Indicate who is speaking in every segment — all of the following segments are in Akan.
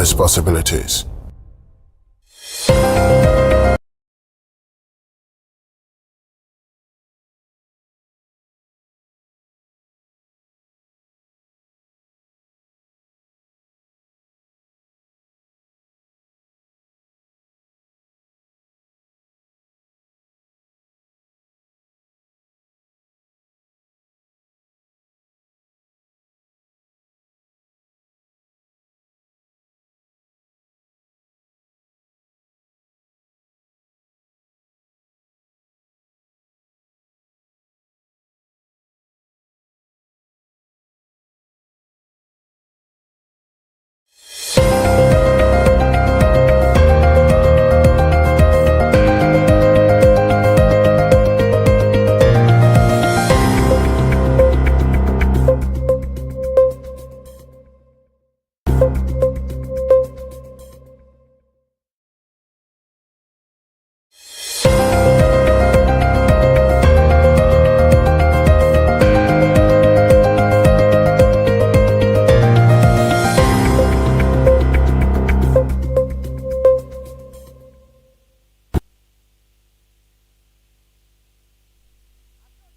Speaker 1: Endless possibilities.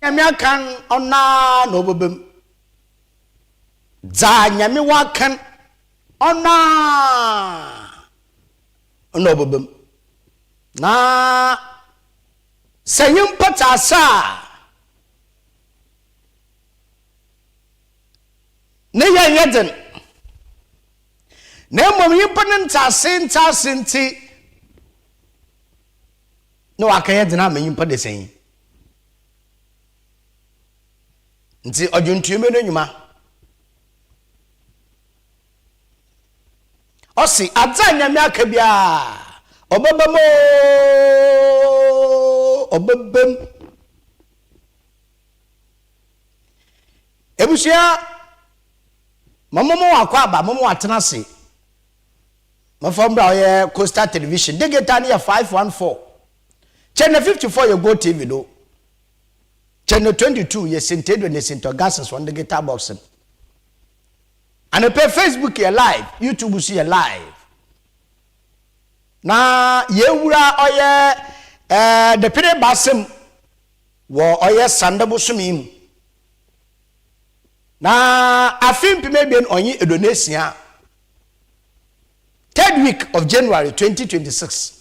Speaker 2: Nyame akan ɔnoara na ɔbɛba mu. Dza Nyame ɔakan ɔnoara na ɔbɛba mu. Na sɛ nyimpa tse ase a, ne yɛ nnyɛ dzen, na mbom nyimpa ne ntseasee ntsease ntsi na ɔakɛyɛ dzen ama nyimpa dasanyi. Ntsi ɔdwontoyi no nwuma. Ɔse adze a Nyame aka biara ɔbɛba mu ooo, ɔbɛba mu. Ebusua, ma moma wakɔ aba, moma watena ase. Mɔfa mbra ɔyɛ Coastal Television, digital no yɛ 514. Channel 54 yɛ GoTv do. Channel 22 yɛ St. Edward ne St. Augustine's wɔn digital box no. Anɔpɛ Facebook yɛ live, YouTube nso yɛ live. Na yɛwura ɔyɛ ɛɛ depere basɛm wɔ ɔyɛ sanda bosome mu. Na afe 2026 third week of January 2026.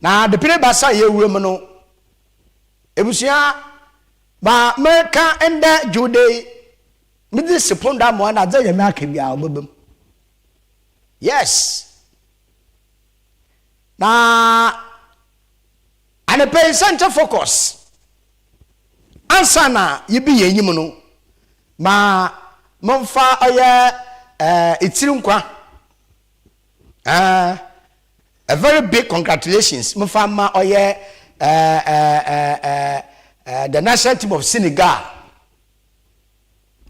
Speaker 2: Na depere basa yɛwura mu no, ebusua Ma mereka ndɛ dwowda yi, medze si pon do ama wo na adze a Nyame aka biara ɔbɛba mu. Yes. Na anapa yi center focus ansa na yebi yɛn enyim no, ma momfa ɔyɛ eh, etsir nkwa. Eh, A very big congratulations mofa ma ɔyɛ the national team of Senegal.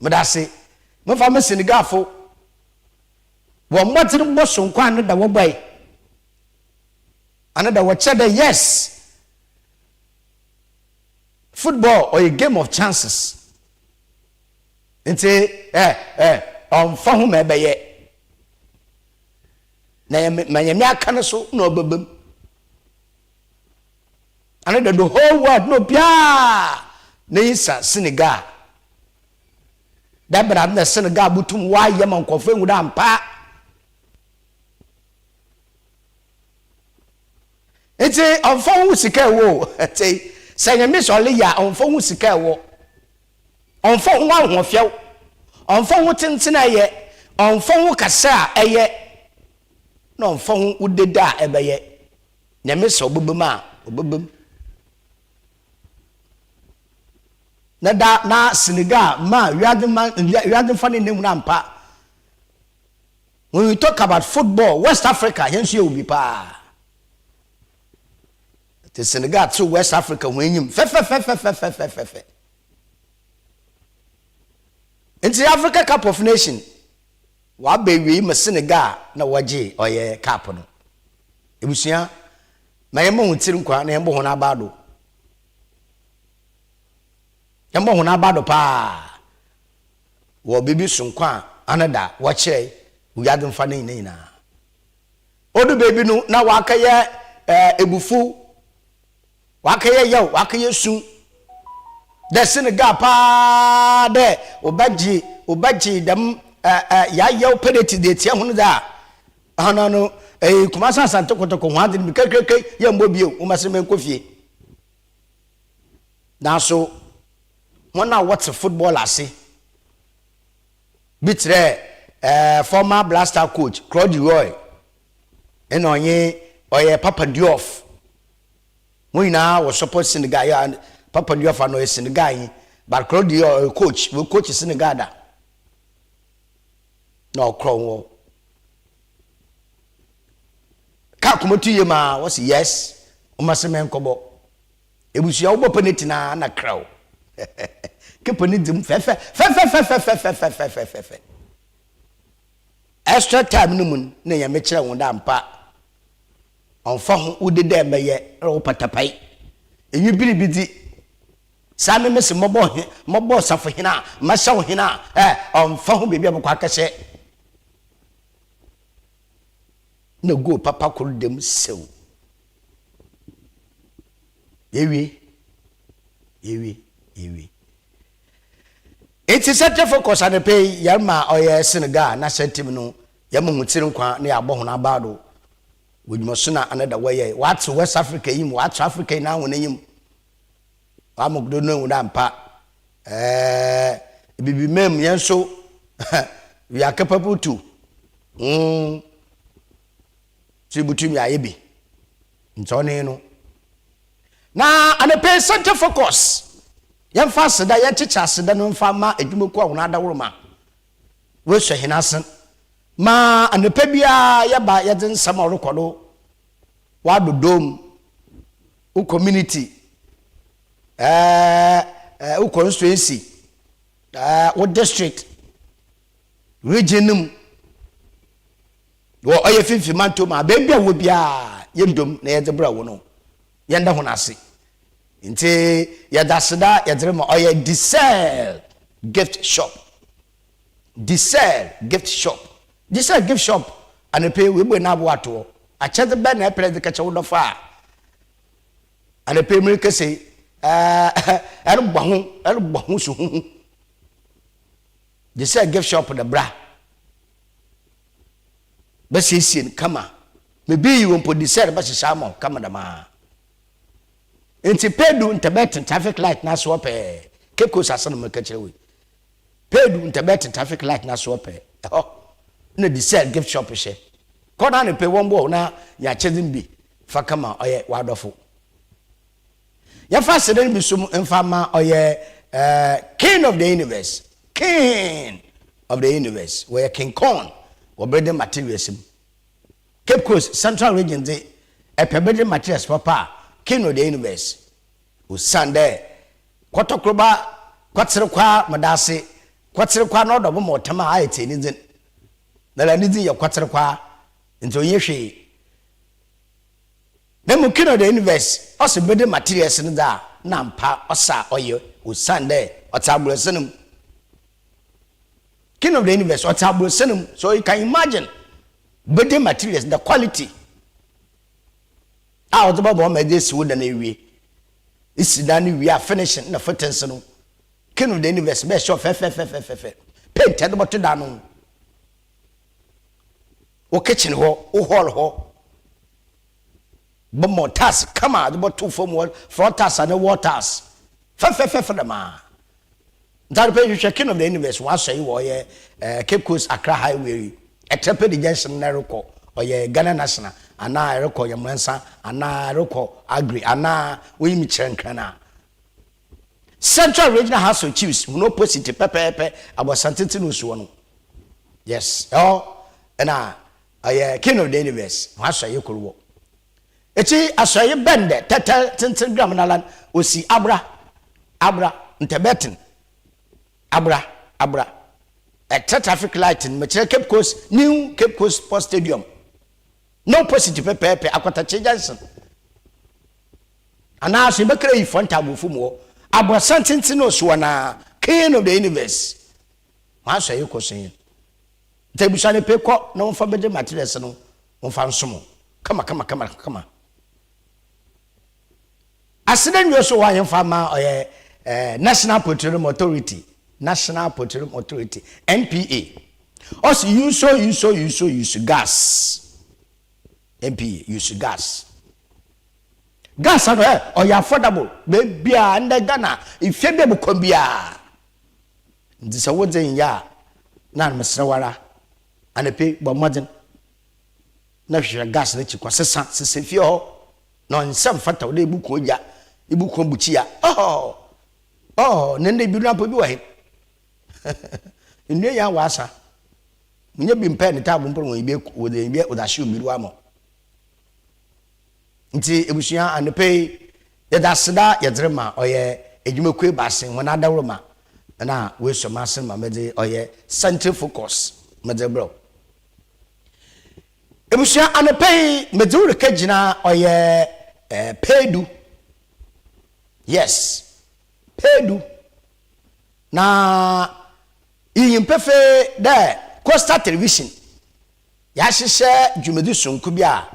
Speaker 2: Medase mofa ma Senegalfo wɔn mmɔdzen bɔ soronko ano da wɔbɔe ano da wɔkyerɛ dɛ yes football ɔyɛ game of chances nti ɛ ɛ ɔnfa ho ma ɛbɛyɛ. Na ma Nyame aka no so na ɔbɛba mu. Ano da the whole world na obiara n'enyi sa Senegal. Dɛ ber a na Senegal botum wɔayɛ ma nkorɔfo ehu dɛ ampa. Ntsi ɔmmfa ho sika ɛwɔ o, tse sɛ Nyame sɛ ɔreyɛ a ɔmmfa ho sika ɛwɔ. Ɔmmfa ho ahoɔfɛw, ɔmmfa ho tsentsen a ɛyɛ, ɔmmfa ho kasa a ɛyɛ, na ɔmmfa ho wo dede a ɛbɛyɛ. Nyame sɛ ɔbɛba mu a, ɔbɛba mu. Na da na Senegal ma wiadze ma wiadze mfa ne nna hunu ampa. When we talk about football, West Africa, hɛn nso yɛwɔ bi paa. Te Senegal tsew West Africa hɔn enyim fɛfɛfɛfɛfɛfɛfɛ. Ntsi Africa Cup of Nation wɔaba ewiei ma Senegal na wɔgyee ɔyɛ cup no. Ebusua, ma yɛmbɔ hɔn tsir nkwa na yɛmbɔ hɔn aba do. Yɛmbɔ hɔn aba do paa wɔ biribi soronko a. ana da wɔkyerɛ wiadze mfa no nyina nyinaa. Odu beebi no na wɔakɛyɛ ebufuw, wɔakɛyɛ yaw, wɔakɛyɛ su dɛ Senegal paa dɛ wɔbɛgye wɔbɛgye dɛm yaayaw penalty dze etsia hɔn dze a, hɔn no ɛyɛ Kumasi Asante Kotoko hɔn adze no bi kakraka yɛmmbɔ bio, wɔma sɛ menkɔ fie. Naaso hɔn a wɔtse football ase bi kyerɛ former Black coach Claude Roy ɛna ɔnye ɔyɛ Papa Diouf. Wɔn nyinaa wɔ support Senegal. Yɛ Papa Diouf ano ɔyɛ Senegal yi, but Claude Roy ɔyɛ coach, wɔ coach Senegal da na ɔkorɔ wɔ kaa kɔmɔtu yie maa wɔsi yes, wɔn asɛ mɛnkɔbɔ. Ebusua wobɔ penalty na na kraw keeper ne dzim fɛfɛ fɛfɛfɛfɛfɛfɛfɛfɛfɛ. Extra time no mu na Nyame kyerɛ wɔn dɛ ampa ɔnfa ho wode dɛ mɛyɛ ɛwɔ patapae enyi biri bi di saa mímí si mɔbɔ he mɔbɔ safo hene a mɛhyɛw hene a ɔnfa ho beebi a bɛkɔ akɛhyɛ na goal papa koro dɛm sew. Yɛwie, yɛwie, yɛwie. Nti Central Focus anɔpɛ yi yɛrema ɔyɛ Senegal na hyɛ team no yɛma ho tiri nkwa na yɛabɔ ho aba do wɔdwuma na ana da wɔyɛ wɔate West Africa yi mu, wɔate Africa yi na ahɔn anim wɔama do no ehu dɛ ampa bibi mɛm yɛn nso we are capable to ti butumi ayɛ bi. Nti ɔne no na anɔpɛ Central Focus yɛmfa aseda, yɛnkyekyɛ aseda no mfa ma adwumakuo a wɔn adaworo ma wɔasua hene ase ma anɔpɛ biara yɛba yɛde nsɛm a ɔrekɔ do wɔadodom wo community, ɛɛ ɛɛ wo constituency, wo district, region no mu wɔ ɔyɛ fimfim mantom a beebi a wɔ biara yɛndom na yɛde brɛ wo no, yɛnda ho n'ase. Nti yɛda aseda yɛde ma ɔyɛ Diesel Gift Shop, Diesel Gift Shop, Diesel Gift Shop. Anɔpɛ webue n'abo atoɔ akyɛdze bɛn na ɛpɛrɛ de kɛkyɛ wo dɔfo a anɔpɛ mmiri kɛse ɛrebɔ ho ɛrebɔ ho so huhu. Diesel Gift Shop de bra bɛsiesie no kama mebi yi wɔ mpo Diesel bɛhyehyɛ ama wo kama dɛmaa. Nti Pedu Ntɛbɛten traffic light n'ase hɔ pɛɛ, Cape Coast ase no mɛka kyerɛ wei, Pedu Ntɛbɛten traffic light n'ase hɔ pɛɛ ɛhɔ na Diesel Gift Shop hyɛ. Kɔ na ne pɛ wɔn bɔ na yɛakyɛdze bi fa kama ɔyɛ w'adɔfo. Yɛfa aseda no bi so mfa ma ɔyɛ King of the Universe, King of the Universe. Wɔyɛ King Kong wɔ building materials mu. Cape Coast, Central Region de ɛpɛ building materials papa a, King of the Universe, osan dɛ kɔtɔkoroba kɔtere kwa mɔdaase kɔtere kwa na ɔdɔ bɔ ɔtam a ayɛ tie ne dzin na la ne dzin yɛ kɔtere kwa nti onye hwee. Na mu King of the Universe ɔsɛ building materials no dza na mpa ɔsa ɔyɛ osan dɛ ɔte aborɔsɛ no mu. King of the Universe ɔte aborɔsɛ no mu, so you can imagine building materials, the quality a ɔde bɛbɔ ɔma ɛde esi wo dan ewie, esi dan no wie a, finishing na fittings no, King of the Universe bɛɛ hyɛ fɛfɛfɛfɛfɛ. Paint ɛde bɔto dan no, wo kitchen hɔ, wo hall hɔ, bɔmmɔ tiles kama de bɔto fam hɔ, floor tiles ane wall tiles fɛfɛfɛfɛ dɛm. Ntaade pɛ hwehwɛ King of the Universe. Wasɔ yi wɔ ɔyɛ Cape Coast Accra Highway yi, Ɛtrɛpɛdi junction na ɛrekɔ ɔyɛ Ghana National anaa ɛrekɔ Yɛmransa anaa ɛrekɔ Agri anaa oyi mi kyerɛ Nkran a, Central Regional House of Chiefs hun opposite pɛpɛɛpɛ, abɔsantete no osuo no. Yes, ɛhɔ ɛna ɔyɛ King of the Universe wɔn asɔ yi koro wɔ ekyi. Asɔ yi bɛn dɛ tɛtɛ tenten gram nala osi Abra, Abra Ntɛbɛten, Abra, Abra ɛtɛ traffic light no mɛkyerɛ Cape Coast, new Cape Coast Sports Stadium no opposite pɛpɛɛpɛ, Akɔtakye junction anaasɛ yɛbɛkra yi fɔnta abofo mu hɔ, abɔsan tenten no osuo na King of the Universe wɔn asɔ yi kɔ so yi. Nti abusua no pe kɔ na wɔmfa bɛgye materials no wɔmfa nsom kama kama kama kama. Aseda nnua so wɔ ahemfa ma ɔyɛ eh, National Petroleum Authority, National Petroleum Authority, NPA. Ɔsi use use use use gas. NPA use gas. Gas ano ɛ ɔyɛ affordable beebiaa ndɛ Ghana efie bi a bɔkɔ biaa. Nti sɛ wodze nyɛ a na mesrɛ wo ara anɔpɛ bɔ mmɔdzen na hwehwɛ gas n'ekyir kɔ sesa sesa fie hɔ na ɔnnsɛ mmfata wo dɛ ebukua ogya ebukua bukyia ɔhɔ ɔhɔ na ndɛ bi mpo bi wɔ he ndua yi a wɔasa nyɛ bi mpɛ ne taabo mpo na wɔnye bi wɔdze bi wɔdze ahyew mbiriw ama wo nti ebusua anɔpɛ yi yɛdze aseda yɛdze rema ɔyɛ edwumakuo ebiasa hɔn adawroma na woesuo m'asen ma medze ɔyɛ Central Focus medze rebrɛ wo. Ebusua, anɔpa yi medze wo rekɛgyina ɔyɛ eh, Pedu. Yes, Pedu. Na inyim pefee dɛ Coastal Television yɛahyehyɛ dwumadzi soronko bi a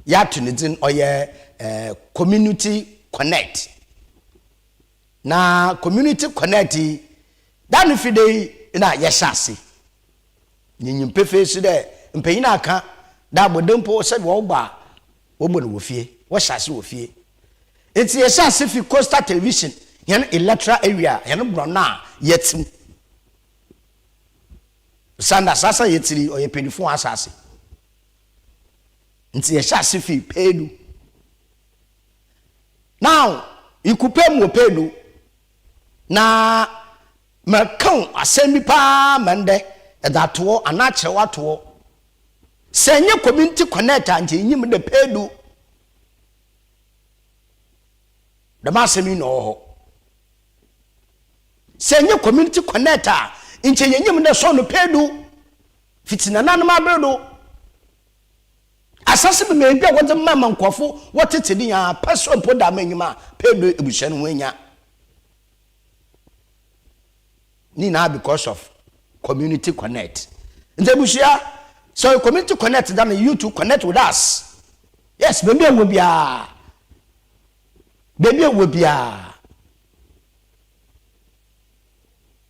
Speaker 2: yɛato ne dzin ɔyɛ eh, Community Connect. Na Community Connect yi, da no fi dɛ yi na yɛhyɛ ase. Yenyim pefee so dɛ mpanyin akã dɛ abɔdam mpo sɛ wɔbɔ a, wɔbɔ no wɔ fie, wɔhyɛ ase wɔ fie. Ntsi yɛhyɛ ase fi Coastal Television hɛn electoral area, hɛn borɔn a yɛtse mu. Osiandɛ asaase a yɛtse yi, ɔyɛ mpanyimfo hɔn asaase. Ntsi yɛhyɛ ase fi Pedu. Now, ikupɛ mu wɔ Pedu, na Mɛka wo asɛm bi paa ma ndɛ edze ato hɔ anaa akyerɛw ato hɔ. Sɛ enye community connect a nkyɛ inyim dɛ pedu dɛm asɛm yi na ɔwɔ hɔ. Sɛ enye community connect a nkyɛ yenyim dɛ sɔn no pedu fitsi nananom aber do. Asaase bebree bi a wɔdze ma ma nkorɔfo wɔtsetse do nyinaa pɛsɛ mpo da ama enyim a pedu ebusua no ho enya. Ne nyinaa because of community connect. Nti abusua, sɛ ɔyɛ community connect da no, you too connect with us. Yes, baabi a wɔ biara. Baabi a wɔ biara.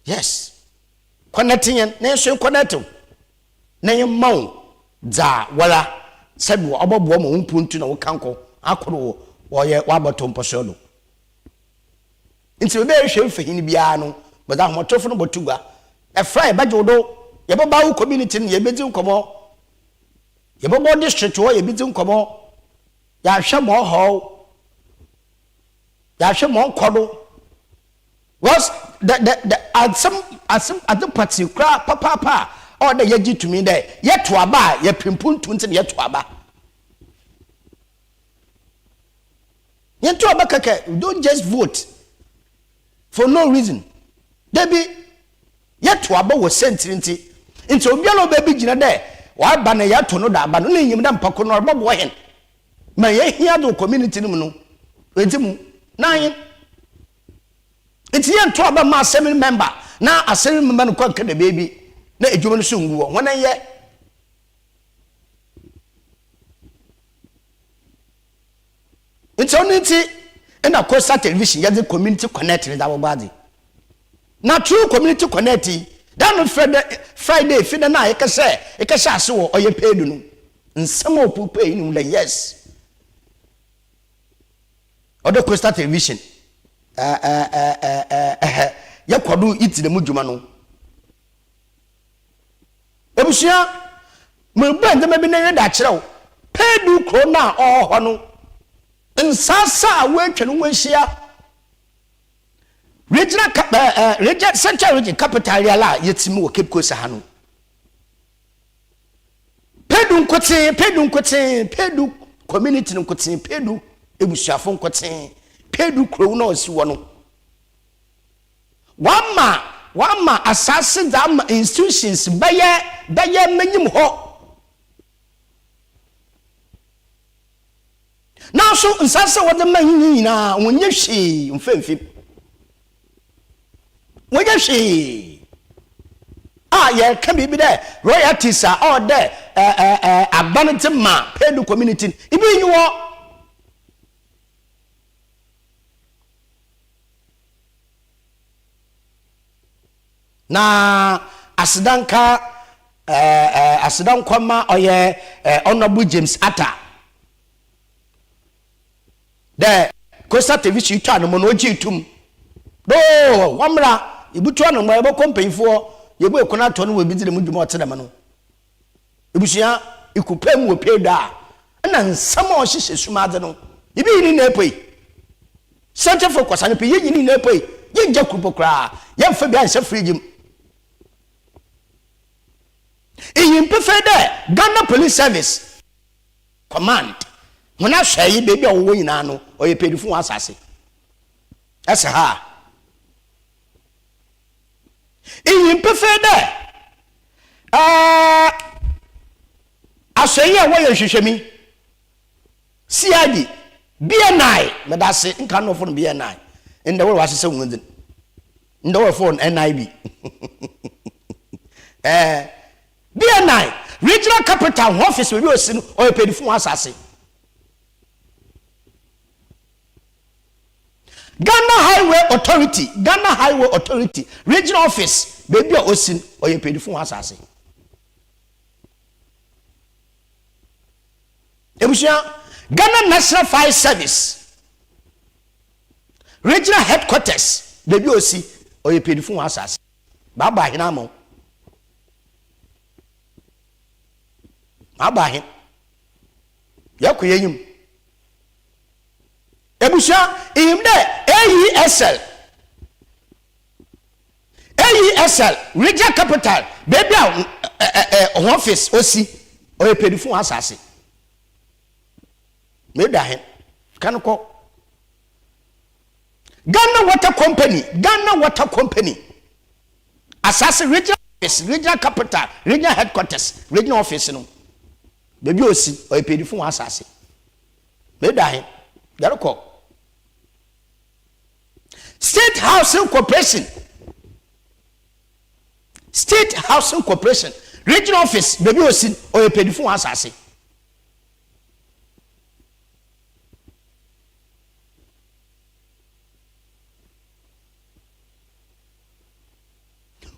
Speaker 2: Yes. Connect yɛn, na yɛn nso yɛn connect wo. Na yɛn ma wo dza wara sɛbi ɔbɔboa ma wo mpuntu na wo kankɔ akɔ do wɔyɛ w'abɔto mpɔsoɔ do. Ntsi beebi a erehwɛ mfonyin biara no, wɔdze ahomatorofo no bɔto gua. Efra yɛbɛgye wo do, yɛbɛba wo community no yebedzi nkɔmbɔ, yɛbɔbɔ district hɔ yebedzi nkɔmbɔ, yɛahwɛ ma ɔhaw, yɛahwɛ ma ɔkɔ do. Because the the the asɛm asɛm adze pɔtsee koraa papaapa a ɔwɔ dɛ yɛgye to mu nye dɛ yɛtow aba a yɛpɛ mpontu ntsi na yɛtow aba. Yɛnto aba kɛkɛ, don't just vote for no reason. Dabi, yɛto aba wɔ sɛntsir ntsi. Ntsi obiara a ɔbɛbi gyina dɛ ɔaba na yɛato no do aba no, nna inyim dɛ mpa kor no ɔrobɔboa hɛn ma yehia dze wɔ community no mu no, oedzi mu na ahen. Ntsi yɛnto aba mma assembly member na assembly member no kɔ nkɛda beebi na edwuma no so nngu hɔ, hɔn nyɛ. Ntsi ɔno ntsi na Coastal Television yɛdze Community Connect no dze abɔbɔ adze. Na through Community Connect yi, da no frɛ dɛ Friday fi dɛ no a ekɛhyɛ ekɛhyɛ ase wɔ ɔyɛ pɛɛ do no, nsɛm a opuepue yi no hu dɛ yes, ɔdɛ Coastal Television ɛɛ yɛkɔ do idzi dɛm dwuma no. Ebusua, merebua ndzɛmba bi n'enyi dze akyerɛ wo. Pedu kurow no a ɔwɔ hɔ no, nsaase a woetwa no ho ehyia, regional cap ɛɛ ɛɛ region central region capital yi ara a yɛtse mu wɔ Cape Coast ha no. Pedu nkotsee, Pedu nkotsee, Pedu community no nkotsee, Pedu ebusuafo nkotsee, Pedu kurow no a osi hɔ no. Wɔama wɔama asaase dze ama institutions bɛyɛ bɛyɛ m'enyim hɔ. Naaso nsaase a wɔdze ma hɛn yi nyina wɔnnyɛ hwee mmfa mmfi mu. Wɔnnyɛ hwee. A. a yɛreka biribi dɛ royalties a ɔwɔ dɛ aban dze ma Pedu community no, ibi nnyi hɔ. Na aseda nka aseda nkɔ ma ɔyɛ Honourable James Atta dɛ Coastal Television twa no mu no ogyee tum doo wɔmmra yɛbutu ano mma yɛbɛkɔ mpanyinfoɔ yɛbu ekwan atɔ no wɔ ebi dze dɛm dwuma ɔtse dɛm no ebusua ikupɛ mu wɔ pay do a nna nsɛm a ɔhyehyɛ sum adze no ibi yi ne na epuei Sɛnkyɛfo kɔsa no pɛ yɛnyi ne nyinaa pue, yɛngya koro mpo koraa, yɛmfa bi anhyɛ fridge mu. Inyim pefee dɛ Ghana Police Service Command hɔn ahwɛe beebi a wɔwɔ nyinaa no ɔyɛ Peedufo hɔn asaase. Ɛsɛ ha a. Inyim pefee dɛ ɛɛ ahwɛe a wɔyɛ nhwehwɛmu CID, BNI, medase nka no fon BNI, ndɛ wɔ wɔahyehyɛ hɔn dzin, ndɛ wɔ fon NIB, eh, BNI, Regional Capital hɔn office beebi a osi no ɔyɛ Pedifo hɔn asaase. Ghana Highway Authority, Ghana Highway Authority, Regional Office beebi a osi no ɔyɛ Pedifo hɔn asaase. Ebusua, Ghana National Fire Service Regional Headquarters, beebi a osi, ɔyɛ Piedifo hɔn asaase. Maabɔ ahen ama wo. Maabɔ ahen. Yɛkɔ y'enyim. Ebusua, inyim dɛ AESL AESL, Regional Capital, beebi a hɔn office osi, ɔyɛ Pedifo hɔn asaase. Medu ahen? Ka no kɔ. Ghana Water Company, Ghana Water Company, asaase, Regional Office, Regional Capital, Regional Headquarters, Regional Office no, beebi a osi, ɔyɛ Pedifo hɔn asaase. Medu ahen? Yɛrokɔ. State Housing Corporation, State Housing Corporation, Regional Office, baabi a osi, ɔyɛ pɛdifo wɔn asase.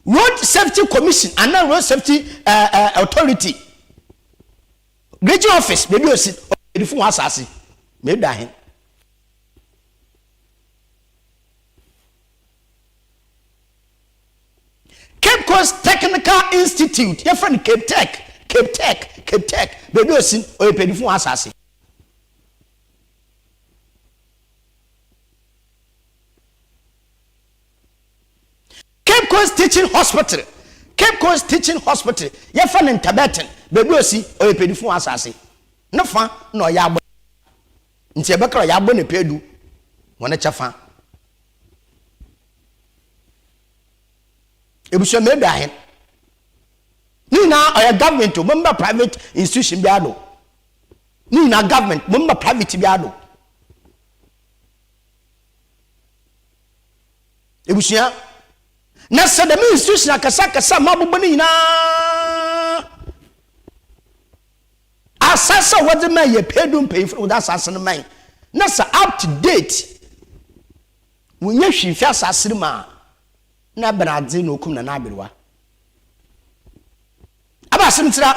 Speaker 2: Road Safety Commission anaa Road Safety Authority, Regional Office, baabi a osi, ɔyɛ pɛdifo wɔn asase. Meda ahen. Cape Coast Technical Institute, yɛfrɛ no Cape Tech, Cape Tech, Cape Tech, baabi a osi, ɔyɛ pɛdifo wɔ asase. Cape Coast Teaching Hospital, Cape Coast Teaching Hospital, yɛfrɛ no Ntabɛten, baabi a osi, ɔyɛ pɛdifo wɔ asase. Ne fa na ɔyɛ abɔ. Ntsi yɛbɛka dɛ yɛabɔ ne pedu hɔn kyɛfa. Ebusua medu ahen? Ne nyinaa ɔyɛ government o, momma private institution biara do. Ne nyinaa government, momma private biara do. Ebusua, na sɛ dɛm institution akɛse akɛse a mabobɔ ne nyinaa Asaase a wɔdze mae yɛ Pedu mpanyimfo na wɔdze asaase no mae, na sɛ up to date wonnya hwee mmfi asaase no mu a, nna ebɛnadze na okum Nana Aberewa? Aba asɛm tsira,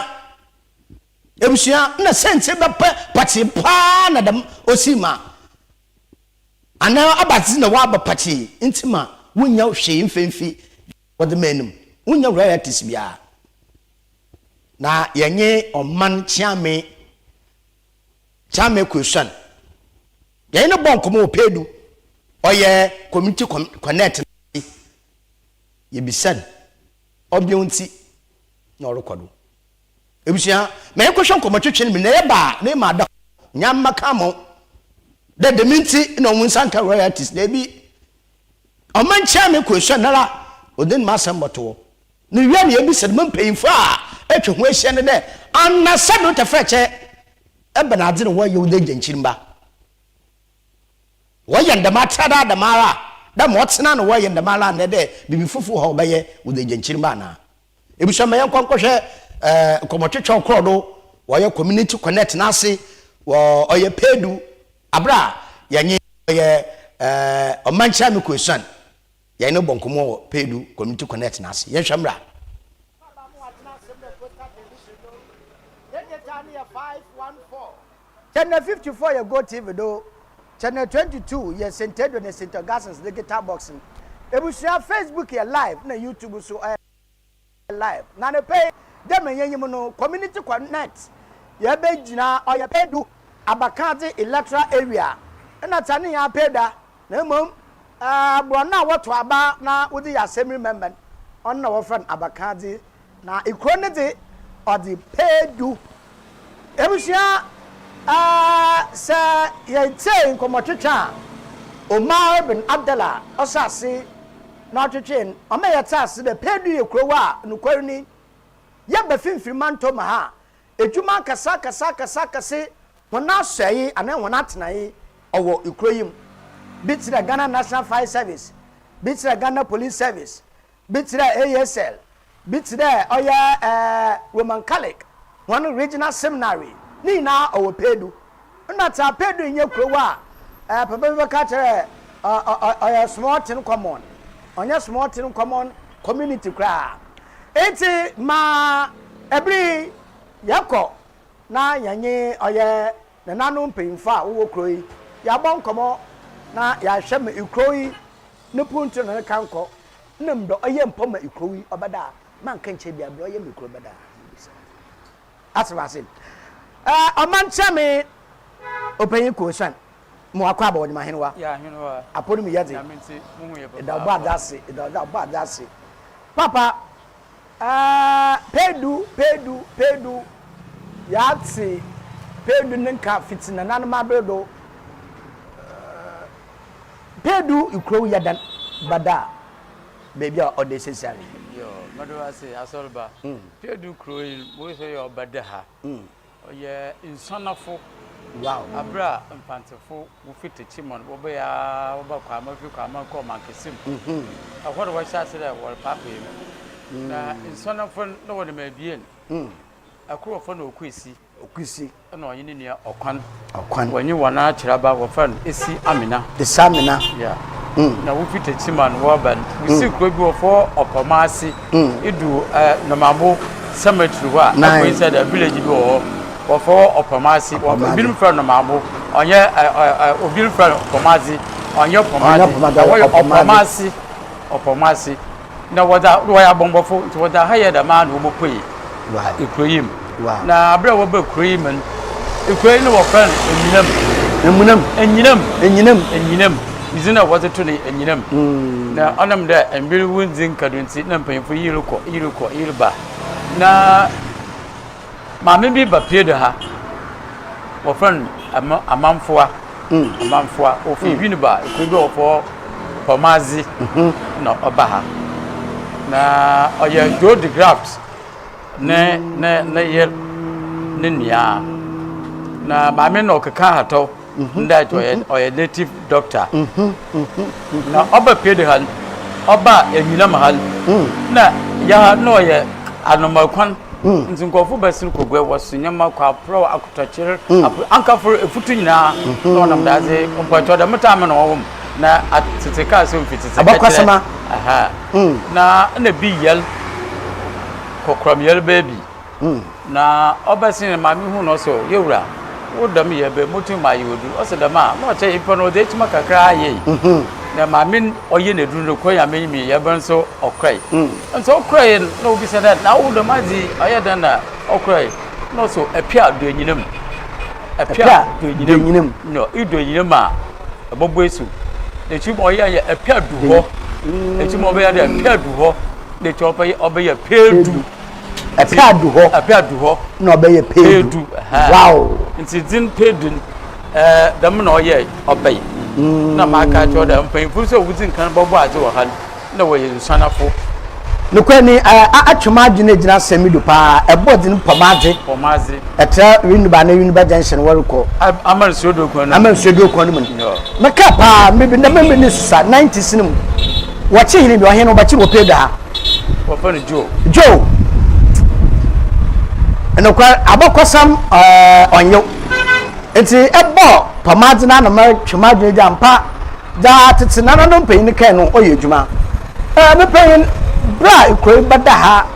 Speaker 2: ebusua, nna siantsir bɛpɛ pɔtsee paa na dɛm osii ma anaa abadze na wɔaba pɔtsee ntsi ma wonnya hwee mmfa mmfi wɔdze mae no mu, wonnya royalties biara. Na yɛnye ɔman kyeame Kyeame Kwesua no, yɛnye no bɔɔ nkɔmbɔ wɔ Pedu, ɔyɛ Community Connect no ase. Yebisa no ɔbew ntsi na ɔrokɔ do. Ebusua, ma yɛnkɔhwɛ nkɔmbɔtwetwe no bi na yɛba a, na ema ada hɔ nyama ka ama wo dɛ dɛm ntsi na ɔwo nsa nka royalties. Dabi, ɔman Kyeame Kwesua noara ɔdze no m'asɛm bɔto hɔ. No wie no yebisa dɛm mpanyimfo a etwa ho ehyia no dɛ, Ana sɛ do tɛfrɛkyɛ ebɛn adze na wɔyɛ wo dɛ gyankyirmba? Wɔyɛ no dɛm atra daa dɛmara dɛ ma ɔtse no ana wɔyɛ no dɛmara anaa dɛ biribi fofor wɔ hɔ a wɔbɛyɛ wo dɛ gyankyirmba anaa? Ebusua ma yɛnkɔ nkɔhwɛ eh, nkɔmmɔtwetwe ɔkorɔ do wɔyɛ Community Connect n'ase wɔ ɔyɛ Pedu aber a yɛnye ɔyɛ eh, Ɔmankyerɛ Meko Esuan yɛnye no bɔ nkɔmmɔ wɔ Pedu Community Connect n'ase. Yɛnhwɛ mbra. Channel 54 yɛ GoTv do, Channel 22 yɛ St. Edward na St. Augustine's digital box no. Ebusua Facebook yɛ live na YouTube so ɔyɛ live. Na anapa yi, dɛ ma yenyim no, Community Connect yɛbɛgyina ɔyɛ Pedu Abakadze Electoral Area nna tsa ne hɛn Apeda na mbom borɔn a wɔto aba na wɔdze yɛ assembly member no, ɔno na wɔfrɛ no Abakadze Na ekuro no dze ɔdze pɛɛ du. Ebusua sɛ yɛtsie nkɔmbɔtwetwe a Omar bin Abdallah ɔhyɛ ase na ɔtwetwee no, ɔma yɛtse ase dɛ pɛɛ du yɛ kurow a nokwar ni, yɛba finimfin mantɔw mu ha a, edwuma akɛse akɛse akɛse akɛse hɔn asɔɛe anaa hɔn atsenae ɔwɔ ekurow yi mu. Bi tse dɛ Ghana National Fire Service, bi tse dɛ Ghana Police Service, Bi tse dɛ ASL, bi tse dɛ ɔyɛ Roman Catholic hɔn Regional Seminary, ne nyina ɔwɔ Pedu. Nna tse a Pedu nnyɛ kurow a papa bi bɛka akyerɛ dɛ ɔyɛ small tin common, ɔnnyɛ small tin common community koraa. Ntsi ma ber yi yɛkɔ na yɛnye ɔyɛ nananom mpanyimfo a wɔwɔ kurow yi yɛabɔ nkɔmbɔ na yɛahwɛ ma kurow yi no puntu na ne kankɔ nna mbrɛ ɔyɛ mpo ma ekurow yi ɔbɛda a, mannka nnkyerɛ biara, mbrɛ ɔyɛ ma ekurow bɛda a, mibisa. Atse w'ase? Ɛɛ, ɔman kyerɛ me ɔpanyin Kosuan, ma wakɔ aba wɔnyem ahenewa.
Speaker 1: Yɛ ahenewa.
Speaker 2: Apɔ no mu yɛ dze.
Speaker 1: Nyame ntsi, muhu yɛ
Speaker 2: Eda ɔbɔ adze ase, eda ɔdze ɔbɔ adze ase. Papa, ɛɛ, Pedu, Pedu, Pedu, yɛatse Pedu ne nka fitsi nananom aber do. Ɛɛ. Pedu kurow yɛ dɛn ba da beebi a ɔda seseiara yi?
Speaker 1: Yoo, meda wo ase, Asɔrba. Pedu kurow yi, mohu sɛ ɔyɛ ɔba da ha. Ɔyɛ Nsuanafo.
Speaker 2: Wow.
Speaker 1: Aber a Mfantsefo wofi Techiman wɔbae ara wɔba Kwama fi Kwama kɔɔ Mankesim. Ɛhɔ na wɔhyɛɛ ase dɛ wɔrepaapaa mu. Na Nsuanafo no, na wɔnam ebien. Kor wɔfrɛ no Okwesi.
Speaker 2: Okwisi.
Speaker 1: Ɛna ɔnye ne nua Ɔkwan.
Speaker 2: Ɔkwan.
Speaker 1: Wɔnye hɔn akyerɛba wɔfrɛ no Esi Amina.
Speaker 2: Esi Amina.
Speaker 1: Yeah. Mm. Na wofi Techiman wɔreba no, wosi mm. kuro bi wɔfrɛ Ɔpɔmaase. Mm. Edu eh, Nomabo cemetery hɔ a, akɔ inside a village bi wɔ hɔ. Wɔfrɛ Ɔpɔmaase. Ebinom frɛ Nomabo. Ɔnyɛ eh, eh, eh, obi frɛ no Ɔpɔmaase. Ɔnyɛ Ɔpɔmaase. Ɛhɔ yɛ Ɔpɔmaase. Ɔpɔmaase. Na wɔdze a wɔyɛ abɔmbɔfo ntsi wɔdze aha yɛɛ dɛm ara na wobopuei ekurow yi mu. Na aber a wɔbaa kurow yi mu no, ekurow yi no wɔfrɛ no Enyinam.
Speaker 2: Emunam.
Speaker 1: Enyinam.
Speaker 2: Enyinam.
Speaker 1: Enyinam. Dzin a wɔdze to no yɛ Enyinam. Na ɔnam dɛ mber wonndzi nkado ntsi na mpanyimfo yi rokɔ, iyi rokɔ, iyi reba. Na Maame bi ba pie do ha, wɔfrɛ no Ama Amanfoa. Amanfoa. Ofi Winneba, ekuro bi a wɔfrɛ Pɔmadze na ɔba ha. Na ɔyɛ Joe de Graft ne ne ne yer ne nua. Na maame no ɔkeka ahatɔw. Ndɛ ɔyɛ ɔyɛ native doctor. Na ɔba pie do ha no, ɔba Enyinam ha no, na yɛ ha na ɔyɛ anomakwan. Nti nkurɔfo bɛsen kɔ gua, wɔso nneɛma kɔ aporɔw, akotɔkyer, ankafo, efutu nyinaa na wɔnam daadze mpɔkyɛw dɛm time na wɔwɔ mu. Na atsetse kaa sɛ ofi tsetse
Speaker 2: Abakɔsɛm a.
Speaker 1: Aha. Na nna bi yɛl kɔkɔram yɛl baabi. Na ɔbɛsen no, maame hun no ɔse, O yewura, wo dɛm yɛ bɛ, motum mayɛ wo edur. Ɔse dɛm a, na ɔkyerɛ nyimpa no ɔdze ekyima kakra ayɛe. Na maame no ɔyɛ n'edur no, kor Nyame nyim yɛbɛn so ɔkɔe. Ntsi ɔkɔe no, na obisa dɛ, na wo dɛm adze yi, ɔyɛ dɛn na ɔkɔe? Na ɔse, Epia do enyina mu. Epia do enyina mu. No, ido enyina mu a, ebɔbɔ esu. N'ekyir ma ɔyɛe yɛ epia du hɔ. N'ekyir ma ɔbɛyɛ dɛ epia du hɔ. N'ekyir ɔbɛyɛ ɔbɛyɛ peedu.
Speaker 2: Ɛpɛ adu hɔ.
Speaker 1: Ɛpɛ adu hɔ.
Speaker 2: Na ɔbɛyɛ peedu. Wow.
Speaker 1: Nti dzin peedu no ɛɛ dɛm na ɔyɛ ɔbɛyi. Mm. Na maa ka kyerɛ dɛ mpanyinfo nso a wodzi nkan bɔbɔ adze wɔ ha no na wɔyɛ nsuanafo.
Speaker 2: Nokorɛ ni atwe m'adwene agyina asɛm yi do paa, ɛbɔ dzin Pɔmadze.
Speaker 1: Pɔmadze.
Speaker 2: Ɛtra Winneba ne Winneba Junction wɔrekɔ.
Speaker 1: Ama nsuo do kwan no mu.
Speaker 2: Ama nsuo do kwan no mu no. Meka paa, mebe na mebe ne susua 90s no mu. Wɔkye hene bi, ɔhene wɔbɛkye no wɔ Pedu ha.
Speaker 1: Wɔfrɛ no Joe.
Speaker 2: Joe. Nokwar, abakɔsɛm ɔnnyew. Ntsi ebɔ pɔmadze no ano metwe m'adwen dze ampa dza tsetse nananom mpanyin kae no ɔyɛ edwuma. Me panyin, ber a kurow yi bɛda ha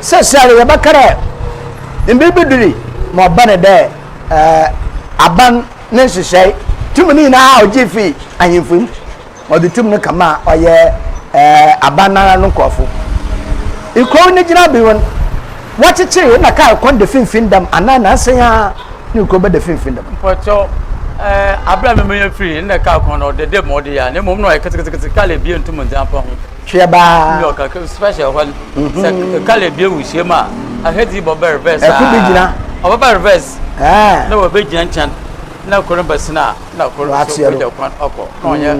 Speaker 2: seseiara yɛbɛka dɛ mber bi durii ma ɔba no dɛ aban ne nhyehyɛe tum no nyina a ɔgyee fii ahemfo mu. Ɔdze tum no kama a ɔyɛ aban noara no nkorɔfo. Ekurow ne gyinabew no, wɔkyekyeree na kaar kwan da finimfin dɛm anaa naansa yi ara na ekurow bɛda finimfin dɛm.
Speaker 1: Mpɔkyɛw, aber a memenya firii nna kaar kwan no ɔda dɛ ma ɔda yi a, na mbom nna ɔyɛ ketseketse, kaar ebien nntum nndzi ampa ho.
Speaker 2: Tweabaa.
Speaker 1: Nyew, kakra, especially hɔ no, sɛ kaar ebien wɔ hyia mu a, ahɛdze yi bɔba reverse a.
Speaker 2: Kor begyina.
Speaker 1: Ɔbɛba reverse na oebegyina nkyɛn na kor no bɛsen a. na kor so ogya kwan ɔkɔ na ɔnyɛ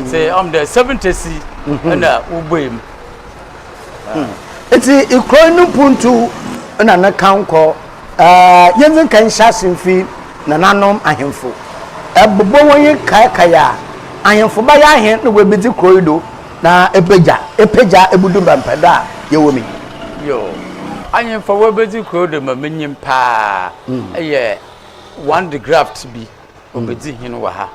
Speaker 1: nti ɔm dɛ 70 si na wobue mu.
Speaker 2: Nti ekurow no mpuntu na ne kankɔ yɛndzi nkan nhyɛ ase mfi nananom ahemfo ɛbobɔ hɔn yi kaekae a ahemfo bɛyɛ ahen na woebedzi kurow yi do na epegya epegya ebudu mbɛmpɛdo a yɛwɔ mu yi.
Speaker 1: Yoo, ahemfo a woebedzi kurow do ma minyim paa yɛ one de graft bi. Obedzi hen wɔ ha.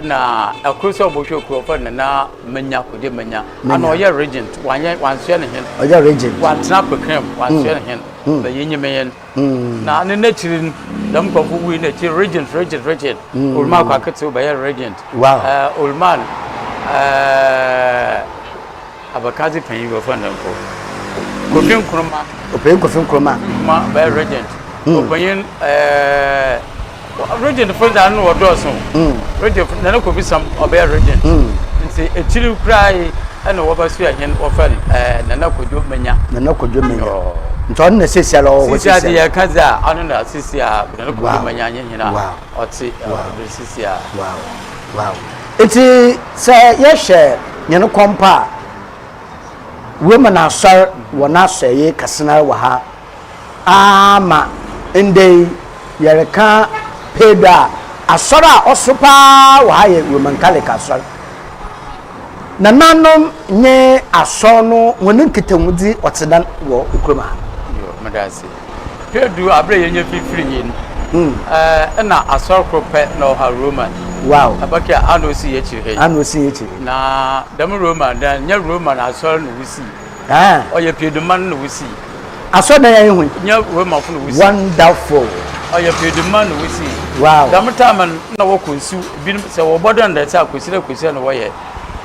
Speaker 1: Na kor so a ɔbɔhwɛ kurow wɔfrɛ no Nana Manya, Kogye Manya. Ana ɔyɛ regent, wɔannyɛ wɔannsoɛ no hen.
Speaker 2: Ɔyɛ regent.
Speaker 1: Wɔanntsena Apekrem, wɔannsoɛ no hen. But yenyim hen. Na ne n'ekyir no, dɛm nkorɔfo wui n'ekyir regent, regent, regent. Oluman Kwaketsew bɛyɛ regent.
Speaker 2: Wow.
Speaker 1: Oluman Abakadze panyin bi wɔfrɛ no dɛn mpo? Kofi Nkrumah.
Speaker 2: Ɔpanyin Kofi Nkrumah.
Speaker 1: Nkrumah bɛyɛ regent. Ɔpanyin Regent fo dze ano wɔdɔɔso. Regent fo Nana Kofi Sam ɔbɛyɛ regent. Nti ekyir koraa yi ɛna wɔbɛsoa hɛn wɔfrɛ no Nana Kojo Menya.
Speaker 2: Nana Kojo Menya. Nti ɔno na siesia la ɔwɔ hɔ
Speaker 1: siesia. Siesia de yɛka dze a ɔno na siesia Nana Kojo Menya nye hɛn a ɔtse ber siesia.
Speaker 2: Wow. Wow. Nti sɛ yɛhwɛ hɛn kɔmpa a, Roman Asɔr wɔ n'asɔɛe kɛsenara wɔ ha. ara ma ndɛ yi yɛrekã pɛɛ do a, asɔr a ɔso paa wɔ ha yɛ Roman Catholic Asɔr. Nananom nye asɔr no hɔn nkitahodzi ɔtse dɛn wɔ kurom ha?
Speaker 1: Yo, meda ase. Pɛɛ du aber a yenya fifir yi no, nna asɔr kor pɛ na ɔwɔ ha, Roman.
Speaker 2: Wow.
Speaker 1: Abakɛ a ana osi ekyir ha yi.
Speaker 2: Ana osi ekyir.
Speaker 1: Na dɛm Roman dan, nnyɛ Roman asɔr na wosii.
Speaker 2: Ah.
Speaker 1: Ɔyɛ Pieduman na wosii.
Speaker 2: Asɔrdan a ehu yi.
Speaker 1: Nyɛ Romafo na wosii.
Speaker 2: Wonderful.
Speaker 1: Ɔyɛ Pieduman na wosii.
Speaker 2: Wow.
Speaker 1: Dɛm time no na wɔkɔ nsu binom sɛ wɔbɔ dɔn dɛ sɛ akosira akosira na wɔyɛ.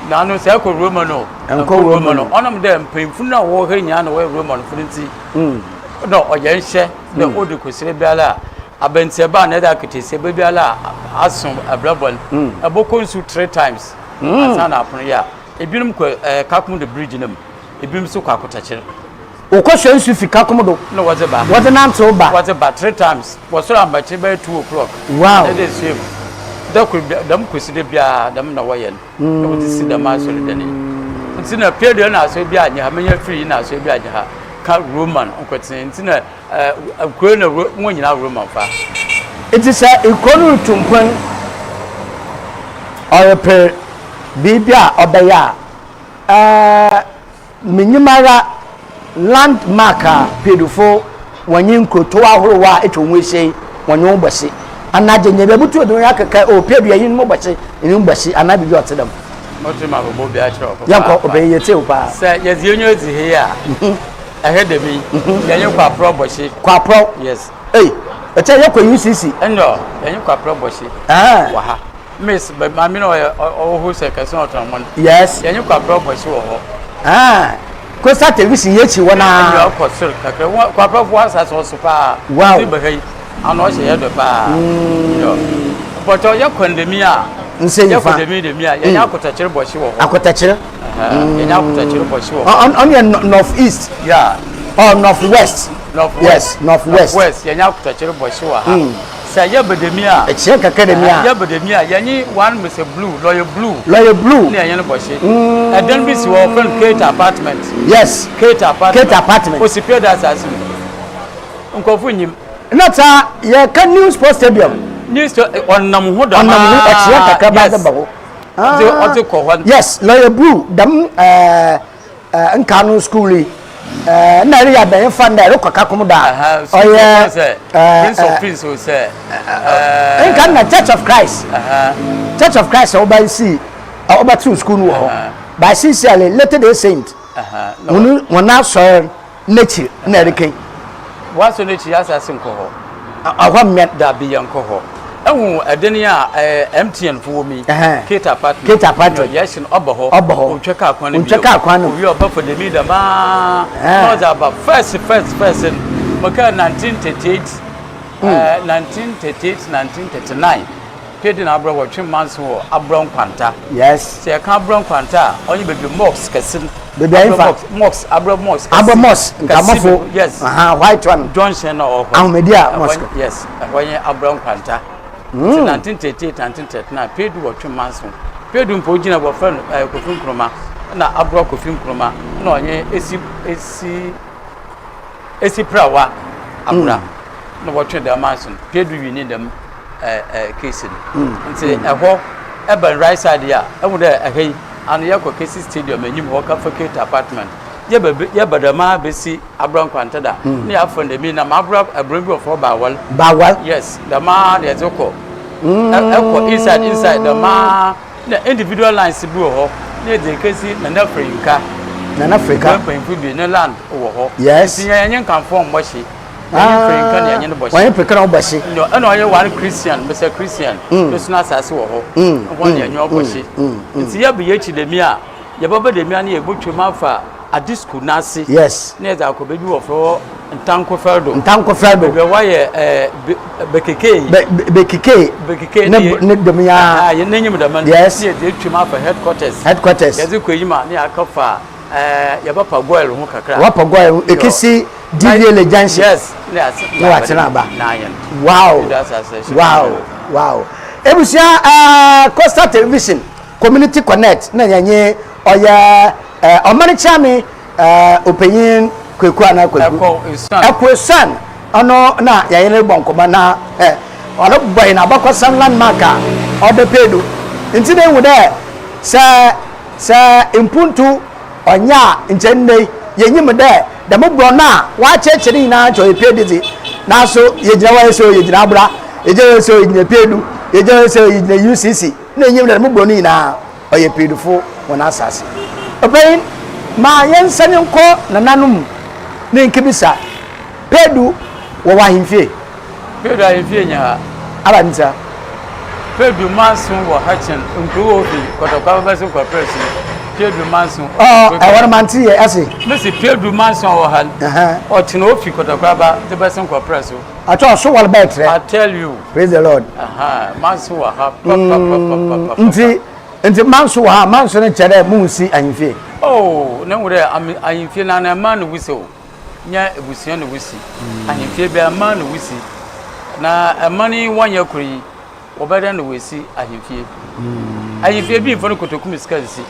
Speaker 1: Na ano sɛ ɛkɔ Roma no.
Speaker 2: Ɛnkɔ Roma no.
Speaker 1: Ɔnam dɛ mpanyimfo no a wɔwɔ ha nyinaa na wɔyɛ Romanfo no nti. Na ɔyɛ nhyɛ dɛ odi kosira biara a abɛntiaba anaa dɛ akataasia biara a aso abrabɔ no. Ɛbɔkɔ nsu 3 times ansa na apono yɛ a. Ebinom kɔ ɛɛ Kakum do bridge no mu, ebinom nso kɔ Akotakyer.
Speaker 2: Wɔkɔsoa nsu fi Kakum do.
Speaker 1: Na wɔdze ba.
Speaker 2: Wɔdze nantsew ba.
Speaker 1: Wɔdze ba three times. Wɔsɔr ambakyer bɛyɛ 2 o'clock.
Speaker 2: Wow.
Speaker 1: Na dɛ esua mu. Da kor bi dɛm kwesi da biara dɛm na wɔyɛ no. Na wɔdze si dɛm asɔrdan yi. Ntsi na Pedro na asɔr bi anyɛ ha, menya firi yi na asɔr bi anyɛ ha ka Roman nkotsee. Ntsi na ɛɛ kuro na wɔn nyinaa Roman fa.
Speaker 2: Ntsi sɛ ekuro no rutu mpon, ɔreper biribi a ɔbɛyɛ a, minyim ara landmark a Piedufo wɔnye nkurotow ahorow a etwa hɔn ho ehyia yi wɔnye hɔn bɔ hye. Anaa gye nyɛ bebutu edze hɔn akeka oh Piedu yɛnye no bɔ hye, yɛnye no bɔ hye anaa biribi a ɔtse dɛm.
Speaker 1: Motum abobɔ bi akyerɛ wo
Speaker 2: papaapa. Yɛnkɔ, ɔpanyin yɛtsie wo paa.
Speaker 1: Sɛ yɛdze enyiwa dzi ha yi a, ɛhɛ dɛm yi, yɛnye Kwaprɔw bɔ hye.
Speaker 2: Kwaprɔw?
Speaker 1: Yes.
Speaker 2: Ei, ɛkyɛ yɛkɔ UCC.
Speaker 1: Nyew, yɛnye Kwaprɔw bɔ hye wɔ ha. Miss, but maame no ɔyɛ ɔwɔ hɔ sɛ kɛse ɔtɔn mo no.
Speaker 2: Yes.
Speaker 1: Yɛn nye kwaprɛ ɔbɔsi wɔ hɔ.
Speaker 2: Ah, Coastal Television yɛ akyi hɔ naa.
Speaker 1: Ɛnyɛ ɔkɔ soro kakra. Wɔn kwaprɛ fo asase ɔso paa.
Speaker 2: Wow.
Speaker 1: Ti bɛhɛ yi, ano ɔhyɛ yɛ dɔ paa. But ɔyɛ kɔndɛmi a.
Speaker 2: Nse
Speaker 1: Yɛ
Speaker 2: nfa.
Speaker 1: kɔndɛmi dɛmi a, yɛn nye akotakyere bɔsi wɔ hɔ.
Speaker 2: Akotakyere.
Speaker 1: Yɛn nye akotakyere bɔsi wɔ hɔ.
Speaker 2: Ɔno yɛ north east.
Speaker 1: Yeah.
Speaker 2: Or north west.
Speaker 1: North west.
Speaker 2: Yes, north west.
Speaker 1: North west. Yɛn nye akotakyere bɔsi wɔ ha. Sɛ yɛ bɛdɛmi a.
Speaker 2: Ɛkyerɛ kakra dɛmi a.
Speaker 1: Yɛ bɛdɛmi a yɛnye one Mr Blue, Lawyer Blue.
Speaker 2: Lawyer Blue.
Speaker 1: Ne yɛnye no bɔ hye. Ɛdan bi si hɔ wɔfrɛ no Kate Apartment.
Speaker 2: Yes.
Speaker 1: Kate Apartment.
Speaker 2: Kate Apartment.
Speaker 1: Osi Pieda asase mu. Nkurɔfo nyim.
Speaker 2: Na saa yɛka New Sports Stadium.
Speaker 1: New Sports ɔnam ho dɛm
Speaker 2: Ɔnam ho ɔkyerɛ kakra ba de ba hɔ.
Speaker 1: Ɔdze ɔdze kɔ hɔ.
Speaker 2: Yes, Lawyer Blue dɛm ɛɛ nkaa no school yi. Ɛɛ na ɛreyɛ abɛn fa na ɛrekɔ kakom da.
Speaker 1: Ɔyɛ Prince of Peace o sɛ.
Speaker 2: Nka na Church of Christ. Church of Christ a wɔba si wɔba tew school no wɔ hɔ. By sincerely Latter Day Saint. Wɔn wɔn asɔre n'ekyir na ɛreka yi.
Speaker 1: W'asɔre n'ekyir asase nkɔ hɔ.
Speaker 2: Ɛhɔ mmɛn.
Speaker 1: Dabi yɛn kɔ hɔ. Ehu ɛden yi a ɛɛ MTN fo wɔ mu yi. Kate apartment.
Speaker 2: Kate apartment.
Speaker 1: Yɛsi no ɔbɔ hɔ.
Speaker 2: Ɔbɔ hɔ.
Speaker 1: Ontwa kaa kwan no bio.
Speaker 2: Ontwa kaa kwan no.
Speaker 1: Owie ɔbɛ fɔ dɛm yi dɛm aa. Na ɔdze aba first first first no. Mo kaa 1938 ɛɛ 1938 1939. Pedi na abrɛ wɔtwe manso wɔ abrɛ nkwanta.
Speaker 2: Yes.
Speaker 1: Sɛ yɛka abrɛ nkwanta a ɔnye baabi mosque kɛse no.
Speaker 2: Baabi a nfa.
Speaker 1: Mosque abrɛ mosque kɛse.
Speaker 2: Abrɛ mosque nkamafo.
Speaker 1: Yes.
Speaker 2: Aha white one.
Speaker 1: Junction na ɔwɔ hɔ.
Speaker 2: Ahomedi a mosque.
Speaker 1: Yes ɛhɔ nye abrɛ nkwanta. Nti 1938 1939 Pedu wɔtwe manso. Pedu mpo ogyina wɔfrɛ no ɛɛ Kofi Nkrumah na abrɛ Kofi Nkrumah na ɔnye esi esi esi prawa abra na wɔtwe dɛm manso no. Pedu wini dɛm. case no nti ɛhɔ ɛbɛn right side yi a ɛhu dɛ ɛha yi ano yɛkɔ kesi stadium anim hɔ kafa kate apartment yɛbɛ yɛbɛ dɛm a bɛsi abura nkwanta da ne yɛafɔ ndɛm yi nam abura abura bi wɔ fɔ baawal
Speaker 2: baawal
Speaker 1: yes dɛm a na yɛdze kɔ ɛkɔ inside inside dɛm a na individual lines bi wɔ hɔ na yɛdze kesi nana firinka
Speaker 2: nana firinka
Speaker 1: mpanyinfo bi ne land wɔ hɔ
Speaker 2: yes
Speaker 1: nti yɛn yɛn nkanfoɔ mmɔ hye Wɔnye mpirinka na yɛnye no bɔ hye.
Speaker 2: Wɔnye mpirinka na wɔbɔ hye.
Speaker 1: No, ɛna ɔyɛ one Christian, Mr. Christian, no so n'asase wɔ hɔ. Hɔ na yɛnye ɔbɔ hye. Nti yɛba yɛkyi dɛm yi a, yɛbɛba dɛm yi a na yɛbɔtwam afa ade school n'ase.
Speaker 2: Yes.
Speaker 1: Na yɛdze akɔ baabi wɔfrɛ hɔ Ntanko Fɛrdo.
Speaker 2: Ntanko Fɛrdo.
Speaker 1: Baabi a wɔayɛ ɛɛ Bekekei.
Speaker 2: Bekekei.
Speaker 1: Bekekei
Speaker 2: ne ne dɛm yi
Speaker 1: ara. N'enyim dɛm no.
Speaker 2: Yes.
Speaker 1: Na yɛdze atwam afa headquarters.
Speaker 2: Headquarters.
Speaker 1: Yɛdze kɔ enyim a na yɛakɔfa ɛɛ yɛbɛpa goil ho kakra.
Speaker 2: Wɔpa goil ho ekesi DVLA junction.
Speaker 1: Yes.
Speaker 2: Na watena aba. Wow. Wow. Wow. Ebusua ɛɛ Coastal Television Community Connect na yɛnye ɔyɛ ɛɛ ɔman kyame ɛɛ ɔpanyin Kweku anaa Kweku. Ɛkɔ Esuan ɔno na yɛnye no bɔ nkɔmɔ na ɛ ɔno bɔ yɛn abakɔsɛm landmark a ɔda pee do. Nti na ehu dɛ sɛ Sɛ mpontu ɔnnyɛ a, nkyɛ ndɛ yi yenyim dɛ dɛm borɔn a wɔakyerɛkyerɛ no nyina nkyɛ ɔyɛ pie dze, naaso yegyina hɔ so yegyina Abra, yegyina hɔ so yegyina Piedu, yegyina hɔ so yegyina UCC, nna yenyim dɛ dɛm borɔn no nyina ɔyɛ Piedufo hɔn asaase. Ɔpanyin, ma yɛnsan nkɔ nananom mu na yenkebisa, Pedu wɔwɔ ahemfie?
Speaker 1: Pedu ahemfie nye ha.
Speaker 2: Aba ntsi a.
Speaker 1: Pedu manso wɔ ha kyɛn nkurow a ofi Kɔtɔkɔ abɛbɛsen kɔ Prɛse. Pedu manso.
Speaker 2: Ɔ ɛwɔ no mante yɛ ɛse.
Speaker 1: Mesi Pedu manso a wɔ ha no. Ɔkyɛn ofi Kɔtɔkɔ aba de bɛsen kɔ Prɛse.
Speaker 2: Atɔ ɔso wɔle bɛyɛ trɛ.
Speaker 1: I tell you.
Speaker 2: Praise the Lord.
Speaker 1: Manso wɔ ha papapapapa.
Speaker 2: Nti nti manso wɔ ha manso no kyerɛ dɛ mo nsi ahemfie.
Speaker 1: Oh ne ho dɛ ahemfie na na ɛma no wusi o. Nyɛ ebusua na wosi. Ahemfie biara mmaa na wosi. Na mma no yi wɔnyɛ koro yi, wɔbɛyɛ dɛn na wɔasi ahemfie? Ahemfie bi mfa no kotoku mu sika nsi.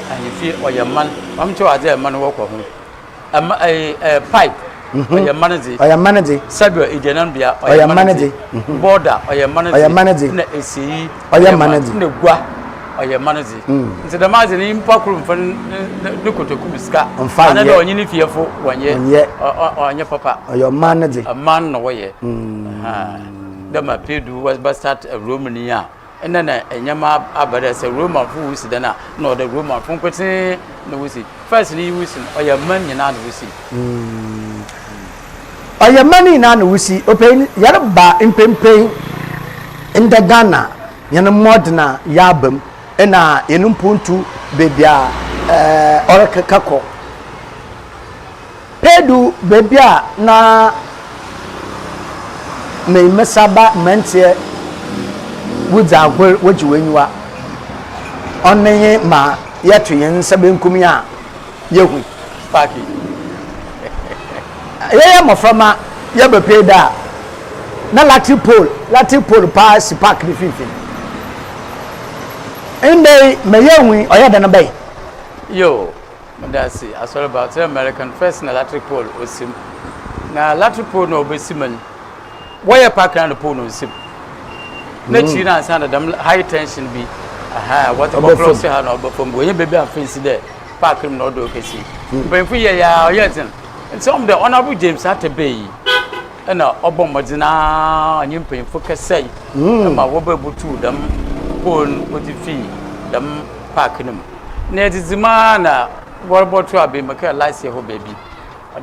Speaker 1: Ahemfie ɔyɛ mman. Wɔn kyerɛ adze a mma no wɔkɔ ho. Ɛma ɛyɛ ɛɛ pipe ɔyɛ mma no dze.
Speaker 2: Ɔyɛ mma no dze.
Speaker 1: Sɛbi egyananbea
Speaker 2: ɔyɛ mma no dze.
Speaker 1: Bɔɔda ɔyɛ mma no dze.
Speaker 2: Ɔyɛ mma no dze.
Speaker 1: Na esieyi
Speaker 2: ɔyɛ mma no dze.
Speaker 1: Na gua ɔyɛ mma no dze. Nti dɛm adze no nyimpa kor mfa ne kotoku mu sika.
Speaker 2: Mfa
Speaker 1: nyɛ. Anaa dɛ ɔnye ne fiefo wɔnyɛ.
Speaker 2: Wɔnyɛ.
Speaker 1: Ɔnyɛ papa.
Speaker 2: Ɔyɛ ɔman no dze.
Speaker 1: Ɔman na wɔyɛ. Dɛ ma Pedu wɔba start Rome ni a, nna na ndzɛmba aba dɛ sɛ Romanfo wosi dan a, nna ɔwɔ dɛ Romanfo nkotsee na wosi. First no yi wosi no, ɔyɛ man nyina na wosi.
Speaker 2: Ɔyɛ man nyina na wosi. Ɔpanyin, yɛreba mprempren ndɛ Ghana hɛn mbɔdzen a yɛaba mu na hɛn mpontu beebi a ɔrekeka kɔ. Pedu beebi a na mmesaba mmeranteɛ wodzi agor wogye w'enyiwa. Ɔno nye ma yɛto hɛn nsa benkum yi a yehu.
Speaker 1: Sparky.
Speaker 2: Yɛyɛ mboframba yɛba Pedu a, na lottery pole lottery pole paa si park ne finimfin. Ndɛ yi ma yehu yi ɔyɛ dɛn bɛn?
Speaker 1: Yo, meda ase Asɔreba, ɔtse dɛ American first na lottery pole osi mu. Na lottery pole na obesi mu no, wɔyɛ park na no pole no onnsi mu. N'ekyir no ansaana dɛm high tension bi, ahaa, wɔdze bɔkɔ ha na ɔba famu. Wɔnnyɛ beebi a mfa nnsi dɛ park no mu na ɔdɔ okesi. Mpanyimfo yɛe ara ɔyɛɛ dzen. Ntsi ɔmo dɛ Honourable James Arthur Bay na ɔbɔ mbɔdzen ara ɔnye mpanyimfo kɛsɛe ma wɔbɛbutuw dɛm pole no wɔdze fii dɛm park no mu. Na edzidzi mu ara na wɔrobɔto aber yi mekɛɛ last year hɔ beebi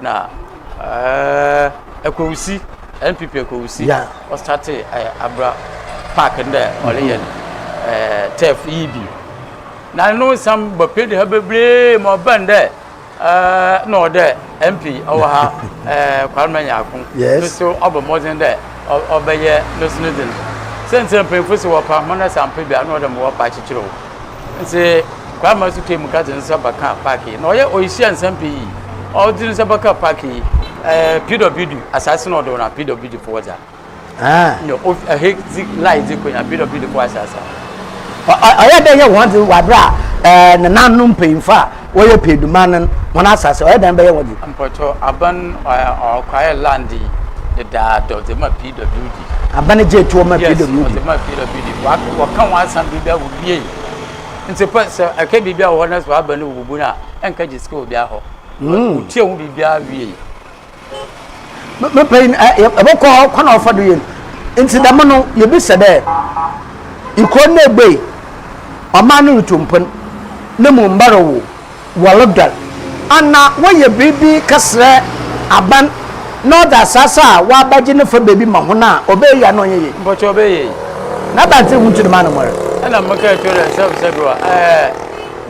Speaker 1: na Ekowusi, NPP Ekowusi, ɔstartee Abra park no dɛ ɔreyɛ no turf yi bi. Na no nsɛm ba pie de ha bebree ma ɔbɛn dɛ na ɔwɔ dɛ MP ɔwɔ ha Kwame Nyarko no so ɔbɔ mmɔdzen dɛ ɔbɛyɛ no so no dze no. Sɛntsir mpanyimfo se wɔpa hɔn asampa bi a na ɔwɔ dɛ ma wɔpa akyekyere o. Ntsi Kwame so tua mu ka dze ne nsa bɛka park yi na ɔyɛ oehyia nsɛm pii. Ɔdze ne nsa bɛka park yi PWD asaase na ɔdɔ na PWD fo wɔdze a. Nyɛ of ɛhe dzi line dzi kɔ nya PWD fo asaase
Speaker 2: a. Ɔyɛ dɛ yɛ hɔn dze wɔ aber a nananom mpanyimfo a wɔyɛ Peduman no hɔn asaase ɔyɛ dɛn bɛyɛ hɔn dze.
Speaker 1: Mpɔkyɛw aban ɔakwaɛ land yi dedaada ɔdze ma PWD.
Speaker 2: Aban gyee toɔ ma PWD.
Speaker 1: Yes ɔdze ma PWD wɔka ho asɛm biribiara wowiei ntsi pɛ sɛ ɛka biribiara wɔ hɔ na sɛ aban no wobubu no a ɛnka gye sika wɔ obiara hɔ. Wotua ho biribiara wiei.
Speaker 2: Me panyin, yɛbɔkɔ hɔ kwan a ɔfa do yɛ no. Ntsi dɛm no, yebisa dɛ, ekurow no ebuei, ɔman no rutu mpon, no mu mba rowo, wɔrodɔr. Ana wɔyɛ biribi kɛserɛ aban na ɔdze asaase a wɔabɛgye no fa beebi ma hɔn a, ɔbɛyɛ yie anaa ɔnnyɛ yie?
Speaker 1: Mpɔkyɛw ɔbɛyɛ yie.
Speaker 2: N'abantsir ho ntsi dɛm anamɔr.
Speaker 1: Nna mekãa kyerɛ dɛ sɛb sɛb wa, ɛɛ,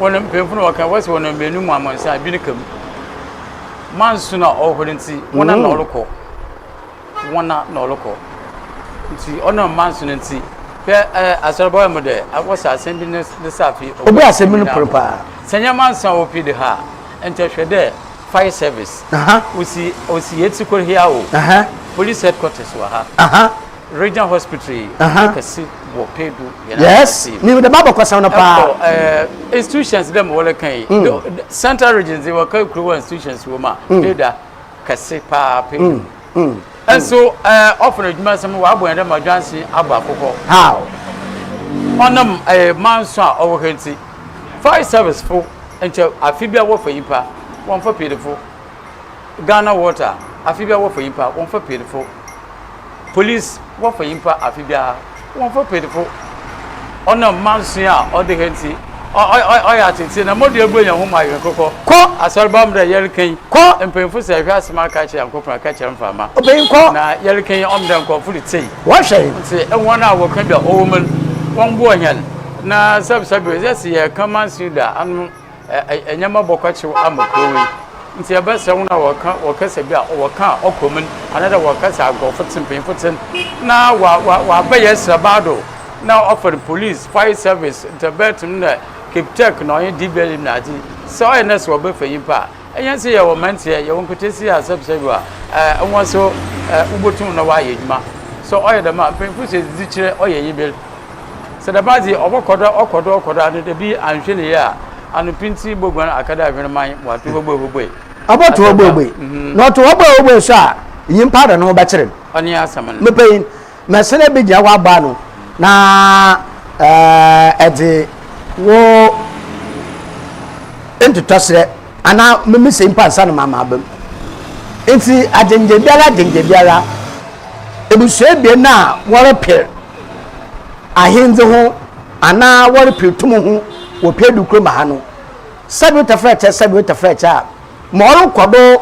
Speaker 1: hɔn mpanyimfo no wɔkã, wɔse hɔn mbeenu mu amansan bi no ka mu. Manso na ɔwɔ hɔ no ntsi, woana na ɔrokɔ? Woana na ɔrokɔ? Ntsi ɔnam manso no ntsi, hwɛ ɛ asɔrba ɔyɛ mo dɛ wɔsɛ asɛm bi ne ne safe.
Speaker 2: Obi asɛm bi no por paa.
Speaker 1: Sɛ nnyɛ manso a wɔpii de ha a, nkyɛ hwɛ dɛ fire service, osi osi etsi kor hia o, police headquarters wɔ ha. Regional hospital yi kɛse wɔ Pedu
Speaker 2: yɛn Yes, mi de ba bɔkɔsɛm no paa.
Speaker 1: Ɛkɔ ɛɛ institutions dɛ mo wɔle kan yi. Mm. Central region dze wɔka kuro wɔ institutions wɔ mu a. Mm. Pedu kɛse paa Pedu. Mm. Nso ɛɛ ɔfɔ adwuma sɛm wɔabɔ yɛn dɛ ma dwanse abɔ akokɔ.
Speaker 2: How?
Speaker 1: Ɔnam ɛɛ manso a ɔwɔ ha nti fire service fo nkyɛ afe bi a wɔfa nyimpa wɔmfa Pedufo. Ghana water afe biara wɔfa nyimpa wɔmmfa Pedufo. Police wɔfa nyimpa afe biara wɔmmfa Pedufo. Ɔnam manso a ɔda ha ntsi ɔyɛ atseetsee na modua ebue hɛn ho mu awerɛkɔkɔ.
Speaker 2: Kɔ!
Speaker 1: Asɔrba mbrɛ yɛreka yi.
Speaker 2: Kɔ!
Speaker 1: Mpanyimfo sɛ hwɛ asɛm aka akyerɛ Nyankopɔn aka akyerɛ mframa.
Speaker 2: Ɔbanyin kɔ!
Speaker 1: Na yɛreka yi ɔm dɛ nkorɔfo ritsie.
Speaker 2: Wɔhwɛ hɛn.
Speaker 1: Ntsi hɔn a wɔka bi a ɔwɔ mu no wɔmboa hɛn na sɛbsɛbe yɛse yɛreka manso yi do a ano nneɛma bɔkɔ kyew ama kurow yi. Ntsi yɛbɛsrɛ hɔn a wɔka wɔkasa bi a wɔka a ɔkɔ mu no, anaadɛ wɔkasa a nkorɔfo tse, mpanyimfo tse no, na wɔaba hɛn seraban do na ɔfa no police, fire service, Ntabɛtm na Cape Tech na ɔnye DBLM na adze. Sɛ ɔyɛ na sɛ wɔbɛfa nyimpa a, hɛn so yɛwɔ mberantsɛ, yɛwɔ nketseesia a sɛbsɛbi a hɔn so wobotum na wɔayɛ edwuma. Sɛ ɔyɛ dɛm a, mpanyimfo so edzidzi kyerɛ ɔyɛ enyiber. Sɛ dɛm adze yi ɔbɔkɔ do ɔkɔ do ɔkɔ do ano da bi annhwɛ no yie a, ano pintsi boguan aka dɛ ahwenman wɔato hɔ buebue.
Speaker 2: Ɔbɔto hɔ buebue. Na ɔto hɔ buebue so a, nyimpa de no ho bɛkyere no.
Speaker 1: Ɔno nye asɛm no.
Speaker 2: Mepɛ yi, mɛsɛn ebegyina hɔ abɔ ano na ɛdze wo ntotɔserɛ anaa memisɛ mpo ansa na mama aba mu. Ntsi agyengye biara agyengye biara, ebusua ebien a wɔreper ahendzi ho anaa wɔreper tum ho wɔ Pedu kurom ha no, sɛbi tɛfrɛkyɛ sɛbi tɛfrɛkyɛ a, ma ɔrokɔ do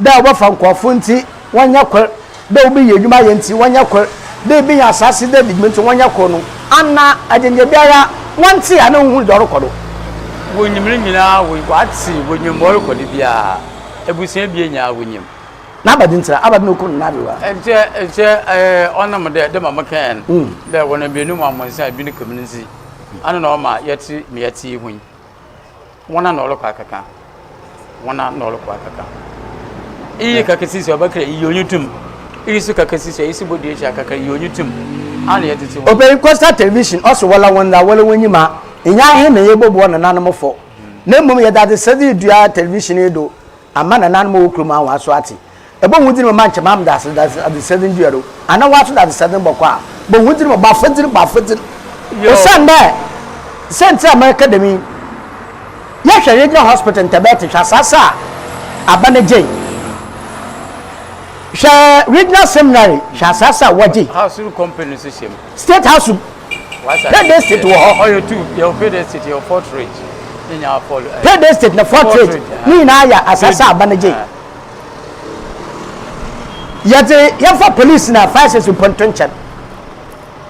Speaker 2: dɛ wɔbɛfa nkorɔfo ntsi wɔnyɛ kor, dɛ obi yɛ edwuma yɛ ntsi wɔnyɛ kor, dɛ bi nya asaase dɛ di dwuma ntsi wɔnyɛ kor no, ana agyengye biara wɔnntsee anaa wonnhun dza ɔrokɔ do?
Speaker 1: Wonyim ne nyina, wɔatse, wonyim ma ɔrokɔ do biara, ebusua ebien nyina wonyim.
Speaker 2: N'abadze ntsira, abadze na okum no n'aberewa.
Speaker 1: Nkyɛ nkyɛ ɛɛ ɔnam dɛ dɛ ma mekãe no, dɛ hɔn beenu mu amɔnsa a bi no ka mu no ntsi, ana na ɔma yɛtse ma yɛtse yi ho yi. Woana na ɔrokɔ akɛkã? Woana na ɔrokɔ akɛkã? Iyi ka kesi sɛ ɔbɛkra iyi onyi tum. Iyi so ka kesi sɛ iyi so bodua ekyir akɛkra iyi onyi tum. Ana yɛtsetse ho yi.
Speaker 2: Ɔpanyin Coastal Television ɔse wɔla wɔn dza wɔla wonyim a, nnyɛ ahen na yebobu ɔnananom fɔ, na mbom yɛdze adzesɛdze redua television yi do Ama nananom a wɔwɔ kurom ha hɔn aso atse. Ebohu dzin ma nkyɛ maame dze adzesɛdze ndua do, anaa woaso dze adzesɛdze bɔkɔ a, bohu dzin ma bɔ afɔdzin, bɔ afɔdzin. Osiandɛ, siantsir a mereka dɛm yi, yɛhwɛ Regional Hospital Ntabɛtse, hwɛ asaase a aban gyei. Hwɛ Regional Seminary, hwɛ asaase a wɔgyei.
Speaker 1: House company nso hyɛ mu.
Speaker 2: State House, Pede State wɔ hɔ.
Speaker 1: Ɔyɛ tu, yɛwɔ Pede State, yɛwɔ Fort Ridge. Ne nyinaa Fort.
Speaker 2: Pede State na Fort Ridge ne nyinaa yɛ asaase a aban gyei. Yɛdze yɛmfa police na fire service mpo nto nkyɛn.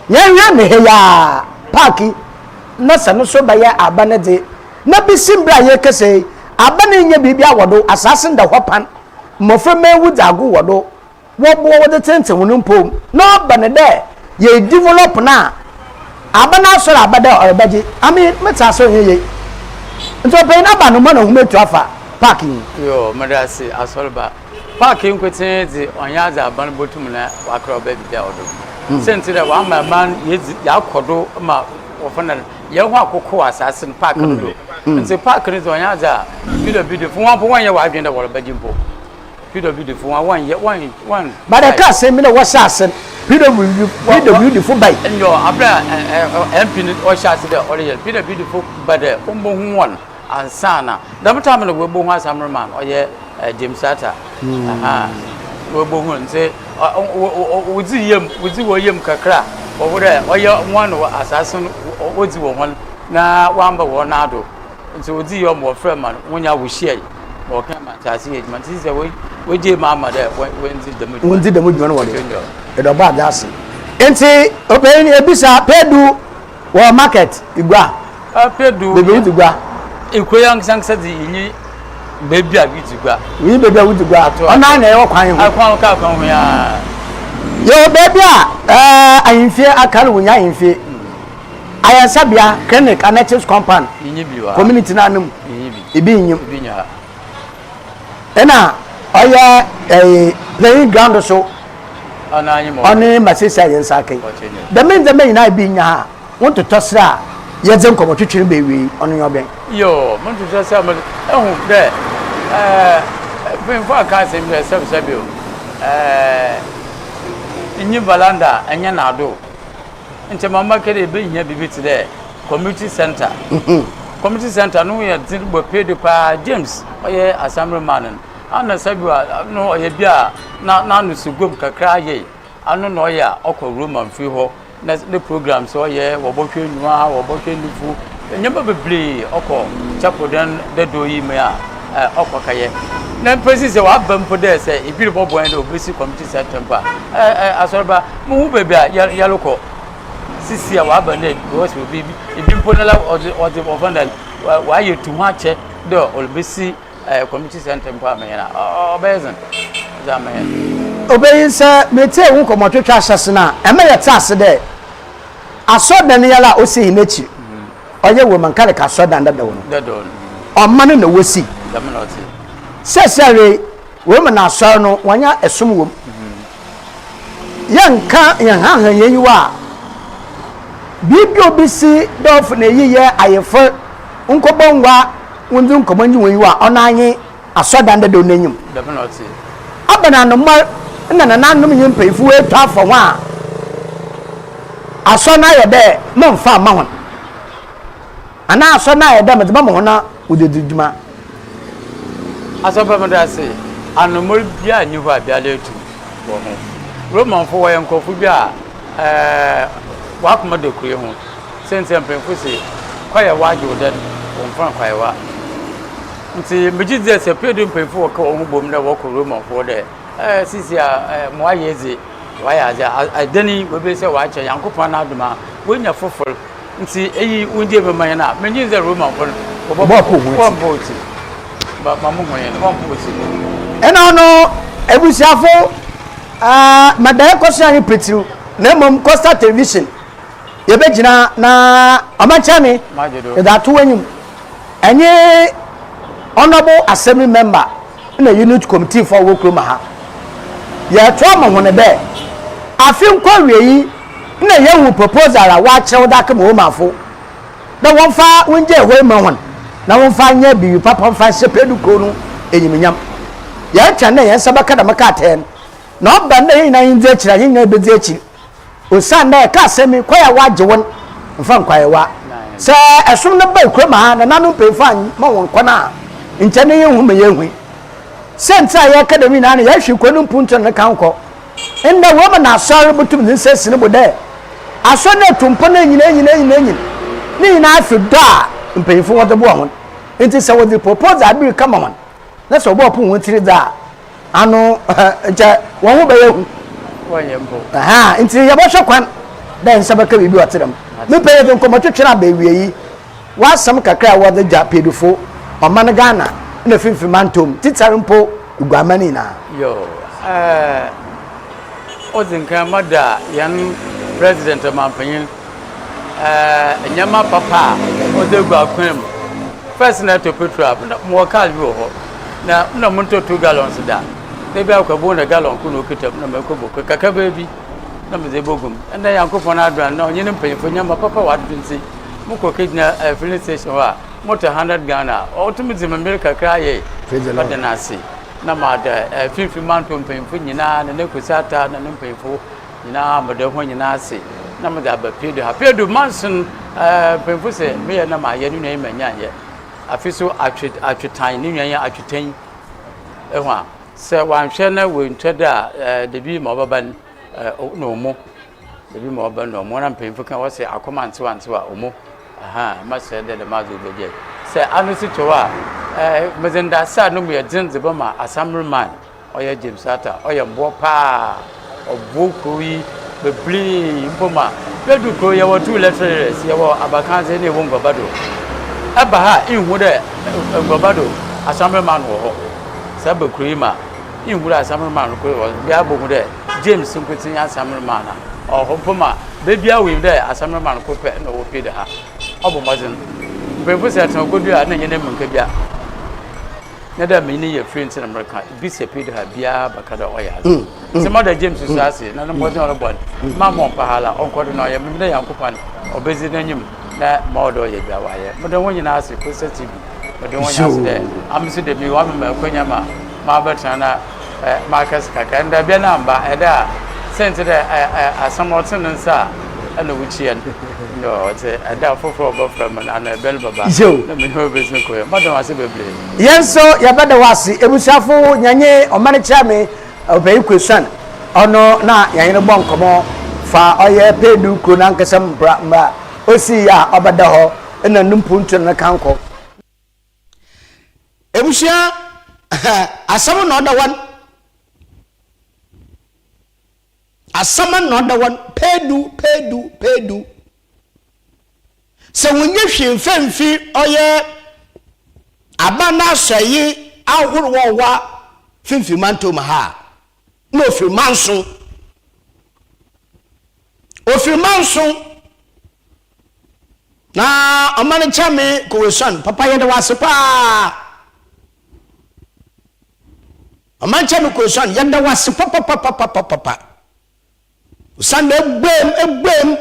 Speaker 2: Yɛnhwɛ ne ha yi ara, park yi, na sɛ no so bɛyɛ aban dze, na besi mber a yɛrekasa yi, aban nnyɛ biribiara wɔ do, asaase no da hɔ pan, mboframba ewu dze agow wɔ do, wɔboa wɔdze tsentsen hɔn mpɔw mu, na ɔba no dɛ yɛredevelop no a, aban asɔr aba dɛ ɔrebɛgye, I mean, metse ase ɔnnyɛ yie. Ntsi ɔpanyin aba no mma na hom etu afa park yi ho.
Speaker 1: Yoo, meda ase, Asɔrba. Park yi nkotsee dze ɔnnyɛ adze a aban botum na ɔakra ɔba biribi a ɔdo. Siantsir dɛ wɔama man yedzi yɛakɔ do ma wɔfrɛ no hɛn ho akoko wɔ asaase no park no do. Ntsi park no dze ɔnnyɛ adze a PWD fo hɔn mpo wɔnnyɛ hɔn adwen dɛ wɔrebɛgye mpo. PWD fo hɔn wɔnnyɛ wɔn wɔn.
Speaker 2: But ɛka asɛm bi na wɔhyɛ ase no PWD fo bae.
Speaker 1: Nyew, aber a MP no ɔhyɛ ase dɛ ɔreyɛ no PWD fo ba dɛ wombohu hɔn. Ansaana dɛm time no woebohu Asammerman ɔyɛ James Arthur ahaa woebohu ntsi wodzi yamu wodzi hɔn yamu kakra wɔwo dɛ ɔyɛ hɔn wɔ asaase no wodzi wɔ hɔn na wɔammba hɔn nan do ntsi wodzi yamu wɔfrɛ ma no wonya wohyiae ma wɔkɛɛ ma nsaase yɛ edwuma ntsi sɛ woegyae mu ama dɛ wondzi dɛm
Speaker 2: dwuma wondzi dɛm dwuma no wɔ do yɛdɛ ɔbɔ adze ase ntsi ɔpanyin ebisa Pedu wɔ market igua.
Speaker 1: Afei
Speaker 2: Beebi a wodzi gua.
Speaker 1: Ekuro yi ankasa ankasa dze yenyi beebi a wodzi gua.
Speaker 2: Wonyi beebi a wodzi gua. Ɔno ara na ɛwɔ kwan ho.
Speaker 1: Kwan ho kaa kwan ho yaa.
Speaker 2: Yɛwɔ beebi a ɛɛ ahemfie aka no wonyi ahemfie. Ayarsabea, clinic, annex compound.
Speaker 1: Yenyi bi wɔ ha.
Speaker 2: Community no anom.
Speaker 1: Yenyi bi.
Speaker 2: Ebi nnyim.
Speaker 1: Ebi nyi ha.
Speaker 2: Ɛna ɔyɛ ɛɛ playing ground so.
Speaker 1: Ɔno anyi ma.
Speaker 2: Ɔne ma sisi a yɛn nsa aka yi. Dɛm ndzɛmba nyinaa ebi nnya ha. Wo ntotɔ serɛ a yɛdze nkɔmbɔ twetwe no ba ewiei, ɔno nye ɔbɛn?
Speaker 1: Yoo, mo ntotɔ serɛ a medze, ehu dɛ ɛɛ mpanyimfo aka asɛm bi dɛ sɛbsɛbe o, ɛɛ nnyi valanda a nnyɛ n'ado o. Nkyɛ ma ɔmbɛka dɛ ebehia biribi tse dɛ community centre. Community centre no ho yɛ dzen bɔ pee do paa. James ɔyɛ assembly man no, ana sɛbi o, no ɔyɛ bi a n'ano si guam kakra yie. Ano na ɔyɛ a ɔkɔ Roma mfiri hɔ na ne programs ɔyɛ wɔbɔhwɛ nnua wɔbɔhwɛ nufu nneɛma bebree ɔkɔ chapel dan dɛdɔ yi mu a ɔkɔ kɛyɛ na mpo si sɛ waba mpo dɛ sɛ ebi rebɔ bɔn dɛ obesi community center mpo a asɔreba mo ho baabi a yɛrekɔ sisi a waba dɛ because obi ebi mpo na ɔdze ɔdze ɔfɛn dɛ wayɛ tu ho akyɛ dɛ ɔrebesi Ɛyɛ community center mpo a mɛyɛ no a, ɔbɛyɛ dzen dze ama hɛn.
Speaker 2: Obeyi sɛ metsie wo nkɔmbɔtwetwe ahyɛse no a, ɛma yɛtse ase dɛ asɔrdan yi ara a osi hɛn ekyir, ɔyɛ Roman Catholic asɔrdan dadaw no, ɔman no na wosii.
Speaker 1: Dɛm na ɔtse.
Speaker 2: Seseiara yi, Roman asɔr no wɔnnyɛ som wɔ mu. Yɛnnka yɛnnhaha hɛn enyiwa a, biribi a obi si dɛ ɔfa n'eyiyɛ, ayefor, nkɔbɔ ngua, wondzi nkɔmbɔ nye hɔn enyiwa a, ɔno ara nye asɔrdan dadaw n'enyim.
Speaker 1: Dɛm na ɔtse.
Speaker 2: Aban anomar na nananom nye mpanyimfo woetu afa ho a, asɔr no ayɛ dɛ memmfa mma hɔn, anaa asɔr no ayɛ dɛ medze bɛma hɔn na wɔdze edzi dwuma.
Speaker 1: Asɔrba meda ase, anomar biara nnyi hɔ a biara etu wɔ ho. Romanfo wɔyɛ nkorɔfo bi a wɔakoma da kue ho. Siantsir a mpanyimfo se kwaeɛwa agye wo dɛn, wɔmmfa no kwaeɛwa. Ntsi megye dzi dɛ sɛ Pedu mpanyimfo wɔka hɔnho bɔ mu dɛ wɔkɔ Romanfo hɔ dɛ, Ɛɛ, sisi a ɛɛ ma wɔayɛ edze, wɔayɛ adze a, adan yi woebesi sɛ wɔakyɛ, Nyankopɔn n'adom a, woenya fofor, ntsi iyi wongye mbɛma hɛn a, menngye nndzi dɛ Romanfo no
Speaker 2: wɔbɔpo
Speaker 1: hɔn tsir. Ma ma muhu nye no, wɔmmpo tsir.
Speaker 2: Nna ɔno ebusuafo, ɛɛ, ma dɛn kɔsua nye petsir na mbom Coastal Television. Yɛbɛgyina na ɔmɛkyɛ me yɛde ato w'anim ɛnye honourable assembly member na unit committee fo a wɔwɔ kurom ha yɛto ama hɔn dɛ afe nkɔ awiei na yɛhu proposal a wɔakyerɛw de akama Romanfo dɛ wɔmfa wongyae hɔ mma hɔn na wɔmfa nyɛ biribi papa mfa nhyɛ Pedu kurow no enyimnyam. Yɛretwɛn dɛ hɛn nsa bɛka dɛm krataa no na ɔba no dɛ hɛn nyina yɛndzi ekyir a hɛn nyina yebedzi ekyir. Osiandɛ ɛka asɛm yi, kwae a wɔagye wo no, mfa nkwaewa. Sɛ ɛsom no bae kurom ha, nananom mpanyimfo amma hɔn kwan a, nkyɛ ne yennhu ma yehui. Siantsir a yɛreka dɛm nyina no, yɛhwɛ kurow no mpontu na ne kan kɔ. Ndɛ, wɔma na Asɔr botum dze nsa esi no bo dɛ, Asɔr no etu mpon enyin enyin enyin enyin. Ne nyina fi dɔ a mpanyimfo wɔdze boa hɔn. Ntsi sɛ wɔdze proposal bi rekɛma hɔn na sɛ wɔbɔpon hɔn tsir dze a, ano nkyɛ hɔn ho bɛyɛ hu.
Speaker 1: Wɔnnyɛ mpo.
Speaker 2: Ahaa, ntsi yɛbɔhwɛ kwan dɛ nsa bɛka biribi a ɔtse dɛm. Mepɛ yɛdze nkɔmbɔtwetwe no aba ewiei. W'asɛm kakra a wɔdze gya Peedufo, ɔman Ghana na Finimfin Mantɔw mu, tsitsar mpo Eguaman nyina.
Speaker 1: Yoo, eh, odzi nkan mada hɛn President Ɔmampanyin eh, ndzɛmba papa a ɔdze egu akwan mu. First na etɔ petrol a, nna mowɔ kaar bi wɔ hɔ, na nna monntɔ two gallons da. Da bi akɔ ebohu dɛ gallon kor na okitsa mu na mekɔbɔ kakrabaa bi na medze ebogu mu. Ndɛ Nyankopɔn n'adom a, ndɛ ɔnye ne mpanyimfo ndzɛmba papa a ɔatoto ntsi, Mokɔ kegyina filling station hɔ a, motɔ hundred Ghana a, ɔtumi dze me mber kakra yɛ ɔda no ase na mada Finimfin Mantɔw mpanyimfo nyina, Nana Kwesi Atta na ne mpanyimfo nyina meda hɔn nyina ase na medze aba Pedu ha. Pedu manson mpanyimfo se meyɛ na mayɛ, no nua yi mannya annyɛ. Afe so atwe atwetan, ne nua yi atwetan. Ehu a, sɛ wɔannhwɛ na woenntwa do a, dabi ma ɔbɛba no na omo. Ebi ma ɔba no ɔmo na mpanyinfo ka wɔse akoma ntew antew a ɔmo ahaa ma sɛ dɛ dɛm adze obɛgyae sɛ ano si tow a ɛɛ medze ndase a no mu yɛ dzen dze bɛma Assembly man ɔyɛ James Arthur ɔyɛ mboɔ paa ɔboɔ kurow yi bebree mpo ma bɛdu kurow yɛwɔ two electoral areas yɛwɔ Abakandze ne yɛwɔ Nguabado ɛba ha nhu dɛ Nguabado Assembly man wɔ hɔ sɛ ɛba kurow yi ma nhu dɛ Assembly man koro wɔ bia bohu dɛ James nkotsee nye Assemblyman a ɔwɔ hɔ mpo ma beebiara wonyim dɛ Assemblyman kor pɛ na ɔwɔ Pede ha. Ɔbɔ mbɔdzen. Mpanyimfo sɛ ɛtsena okodu a nna nnyɛ n'emirika bi a. Nnyɛ dɛ menye no yɛ fir ntsi na mereka, ibisa Pede ha biara bɛka dɛ ɔyɛ adze. Ntsi mada James so ase na no mbɔdzen a ɔrobɔ no, mma mmbɔ mpaa hala, ɔnkɔ do na ɔnyɛ. Minyim dɛ Nyankopɔn obedzi n'enyim na ma ɔwɔ dɛ ɔyɛ biara ɔayɛ. Meda hɔn nyina ase, Kosa TV, meda hɔn nyina ase dɛ ame so dɛm yi wɔama me akwanya ma mabɛtsena na Marcus kakra ndɛ bia na amba ɛdɛ a sɛnti dɛ asɛm ɔtse ne nsa a ɛna wokyia no no ɔtse ɛdɛ a foforɔ ɔbɛfrɛ me no ana ɛbɛn bɛba na menye ɔbɛsi kɔ yɛ mada wo ase bebree.
Speaker 2: Yɛn nso yɛbɛda wo ase ebusuafo nyanye ɔman kyerɛ me ɔpanyin Kwesuan ɔno na yɛnye no bɔ nkɔmɔ fa ɔyɛ Pedu kuro n'ankasa mu bra mmra osii a ɔbɛda hɔ na ne mpuntu no kankɔ. Ebusua asɛm na ɔda hɔ no. Asɛm na ɔda hɔ no pedu pedu pedu. Sɛ wonnyi hwee mfa mfi ɔyɛ aban n'asɔɛe ahorow a ɔwɔ Finimfin Mantam ha a, nna ofir Manso. Ofir Manso. Na ɔma no kyɛ me kowesuan papa yɛda wo ase paa ɔma no kyɛ me kowesuan yɛda wo ase papapapapapa osan na egbem egbem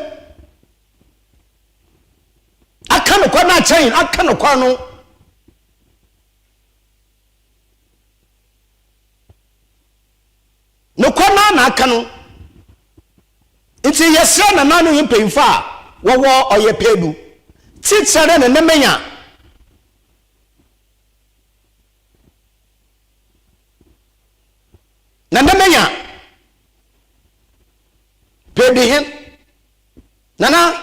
Speaker 2: aka nokwar no akyɛn aka nokwar no. Nokwar no ara na aka no. Ntsi yɛserɛ nananom nye mpanyimfo a wɔwɔ ɔyɛ pɛɛ do, tsitsir dɛ Nana Menya, Nana Menya, Pɛɛduhen, Nana,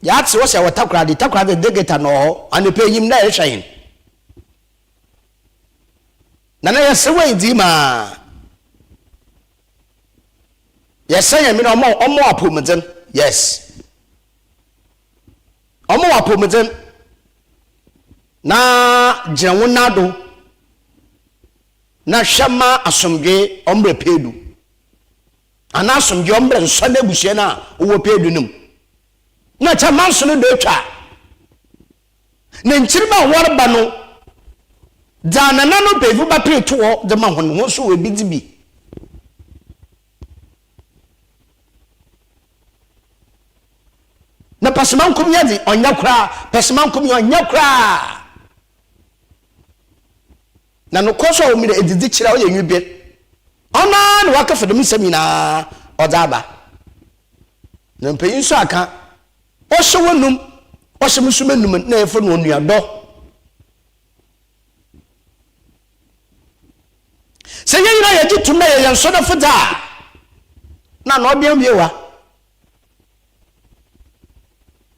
Speaker 2: yɛatse wo sɛ wɔ Takoradi, Takoradi digital na ɔwɔ hɔ, anapa enyim na erehwɛ hɛn. Nana yɛsrɛ wo enyidzi maa yɛsrɛ Nyame na ɔma ɔma wo apɔwmudzen yes ɔma wo apɔwmudzen na gyina wo nan do na hwɛ ma asomdwee ɔmbrɛ peedu anaa asomdwee ɔmbrɛ nsɔ n'ebusua no a ɔwɔ peedu no mu na kyɛ manso no do etwa. Na nkyirba a wɔreba no, dza nananom mpanyimfo bɛper to hɔ dze ma hɔn no, hɔn so woebedzi bi. Na pɛsɛmankomnya dze, ɔnnyɛ koraa, pɛsɛmankomnya ɔnnyɛ koraa. Na nokwar so a ɔwɔ mu dɛ edzidzi kyerɛ a ɔyɛ enyiber. Ɔno ara na ɔakɛfa dɛm nsɛm nyina ɔdze aba. Na mpanyin so akã, Ɔhyɛ w'anum, ɔhyɛ me nso m'anum na yɛfrɛ no onuadɔ. Sɛ hɛn nyina yɛgye to mu dɛ yɛyɛ nsɔdɔfo dze a, nna ana ɔbea wie wa?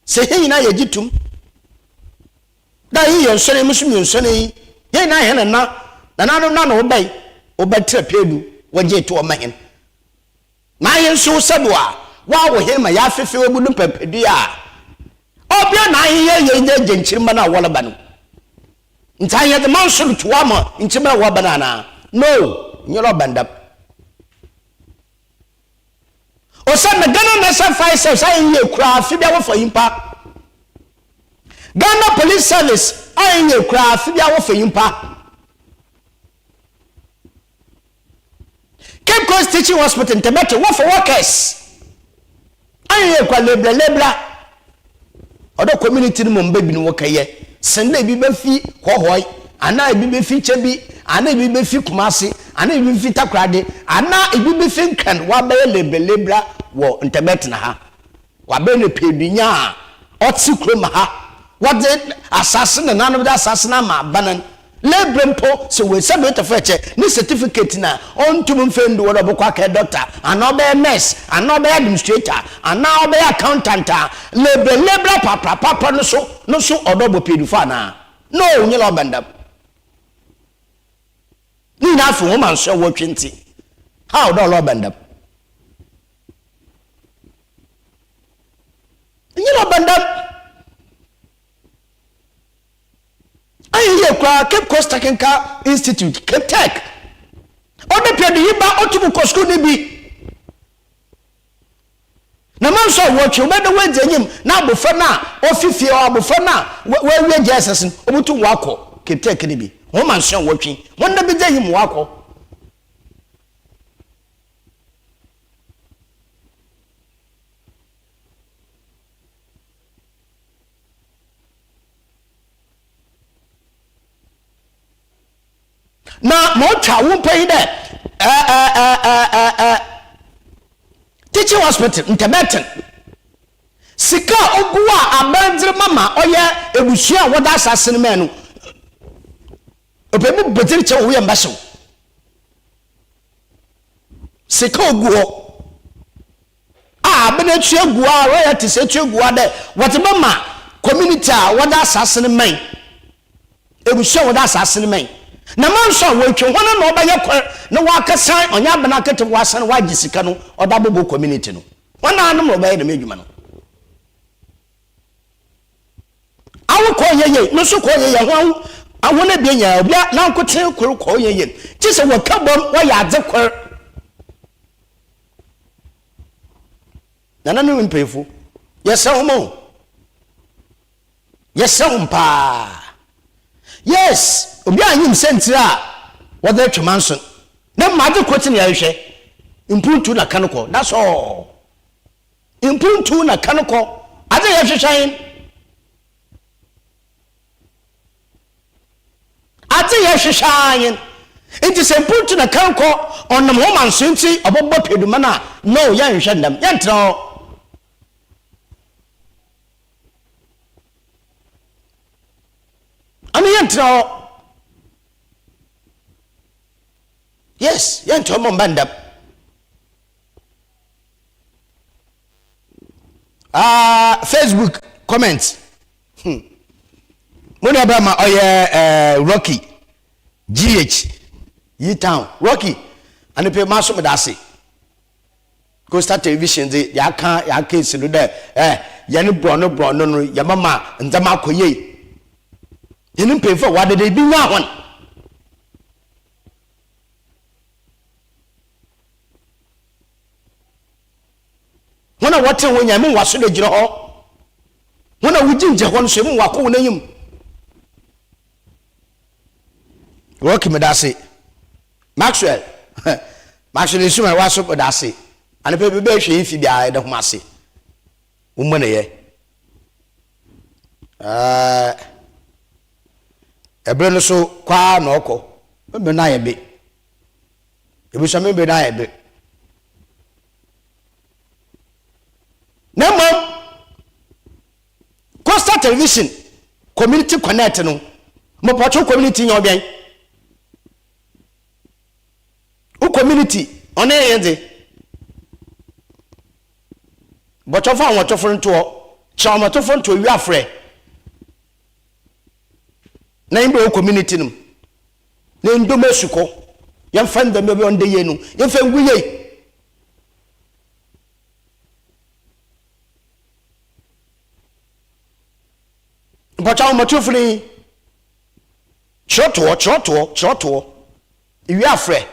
Speaker 2: Sɛ hɛn nyina yɛgye to mu dɛ iyi yɛ nsɔr yi, mo so meyɛ nsɔr yi, hɛn nyina hɛn nã, nananom na na wɔbae, wɔbɛtsena pɛɛdu, wɔgyee to ɔma hɛn. Na hɛn so sɛ do a wɔawo hɛn ma yɛafefew egu do mpɛmpɛdua a, ɔbea na ahɛn yɛ dɛ gya nkyirmba no a wɔreba no. Ntsi ahɛn dze manso do to hɔ ama nkyirmba a wɔreba no anaa? No, nnyɛ dɛ ɔba no dɛm. Osiandɛ Ghana National Fire Service ayɛ yie koraa afe biara wɔfa nyimpa. Ghana Police Service ayɛ yie koraa afe biara wɔfa nyimpa. Cape Coast Teaching Hospital Ntɛmɛte wɔfa workers. Ayɛ yie koraa lebra lebra. Ɔdɔ community no mu mba binom wɔkɛyɛ sen dɛ bi bɛfi Hɔhɔe anaa ebi bɛfi Kyebi anaa ebi bɛfi Kumasi anaa ebi bɛfi Takoradi anaa ebi bɛfi Nkran wɔabɛyɛ lebra lebra wɔ Ntɛmɛtena ha. Wɔabɛyɛ no pɛɛdunya a ɔtse kurom ha. Wɔdze asaase nananom dze asaase no ama aban no. Lebra mpo sɛ oesia do etafo ɛkyɛ ne certificate na onntum mmfa nndu hɔ dɛ ɔbɔkɔ akɛyɛ doctor anaa ɔbɛyɛ nurse anaa ɔbɛyɛ administrator anaa ɔbɛyɛ accountant a, lebra lebra paprapapra no so no so ɔdɔ ɔbɔ piedufo anaa? No, nnyɛ dɛ ɔbɛn dɛm. Ne nyinaa fi hom ansoɛ wɔtwe ntsi. How dɛ ɔlɔ ɔbɛn dɛm? Nnyɛ dɛ ɔbɛn dɛm. Ayɛ yie koraa Cape Coast Technical Institute, Cape Tech. Ɔde pɛ de yi ba ɔtum kɔ sukuu no bi. Na ma nso a wɔtwe wobɛda woadzi enyim na abofra no a ofi fie hɔ abofra no a wawie JSS no obotum wakɔ Cape Tech no bi. Hɔn ma nso a wɔtwe hɔn na bedzi enyim wakɔ. Na ma ɔtwa wo mpo yi dɛ ɛɛ teaching hospital ntɛmɛten sika a ogu a aban dze ma ma ɔyɛ ebusua a wɔda asase no mɛ no ɔpɛ mu bɔdze kyɛ wɔ yɛ mbɛhyew sika ogu hɔ a aber etua gu a royalties etua gu a dɛ wɔdze bɛma community a wɔdze asaase no mae, ebusua a wɔdze asaase no mae. Na ma nso a woetwa hɔn na ɔbɛyɛ kor na wɔakɛsan ɔnye aban akɛtse wɔasan wɔagye sika no ɔdze abɔbɔ community no. Hɔn anom na wɔbɛyɛ dɛm edwuma no. Awo kɔ yɛ yie, no so kɔ yɛ yie, ho awo ahɔn ebien nyinaa obia nankotsee kor kɔ yɛ yie. Gye sɛ wɔka bɔm wɔyɛ adze kor. Nananom mpanyimfo, yɛsrɛ hom o. Yɛsrɛ hom paa. Yes, obiara nyim siantsir a wɔdze rotwe manson. Na mbom adze kor tse na yɛrohwɛ, mpontu na kan kɔ. That's all. Mpontu na kan kɔ. Adze a yɛhwehwɛ nye no. Adze yɛhwehwɛ ara nye no. Ntsi sɛ mpontu na kan kɔ ɔnam hɔ ma nso ntsi ɔbɔbɔ peduman a, no, yɛnnhwehwɛ no dɛm. Yɛnntsena hɔ. Ano yɛnntsena hɔ. Yes, yɛnntsena hɔ ma ɔmmba no dɛm. Ah, Facebook comment. Hmm. Mo nua bɛrima ɔyɛ eh, Rocky GH yi town Rocky anepe ma so meda ase. Coastal Television dze yɛaka yɛaka esi no dɛ eh yɛne borɔno borɔno no yɛmama ndzɛmba akɔ yie. Yɛne mpanyinfo a wɔadeda ebi nya hɔn. Hɔn a wɔtse hɔ nyina, ema wɔaso do egyina hɔ. Hɔn a wogyinagyina hɔ no so, ema wɔakɔ hɔn enyim. Rocky, meda ase. Maxwell, Maxwell Nsuman, waso meda ase. Anɔpa bi bɛhwɛ yi fi biara yɛda hom ase. Wo mmɔ na yɛ. Ɛɛ, ɛberɛ no so kwaa na ɔkɔ. Mmerɛ no ayɛ be. Ebusua me bere no ayɛ be. Na mmom Coastal Television Community Connect no, mopɔtwo community nyɛ ɔbɛn. community ɔno yɛ yɛn dze. Bɔtɔfo ahoɔtɔfo ntoɔ, kyerɛ ahoɔtɔfo ntoɔ wi afrɛ. Na yɛn bɛ wɔ community no mu. Na yɛn dɔm asukɔ. Yɛmfa ndɛmɛ bi ɔndɛ yie no, yɛmfa ngu yie. Mpɔkyɛ ahomatorofoɔ no yi, kyerɛtoɔ, kyerɛtoɔ, kyerɛtoɔ. Iwie afrɛ.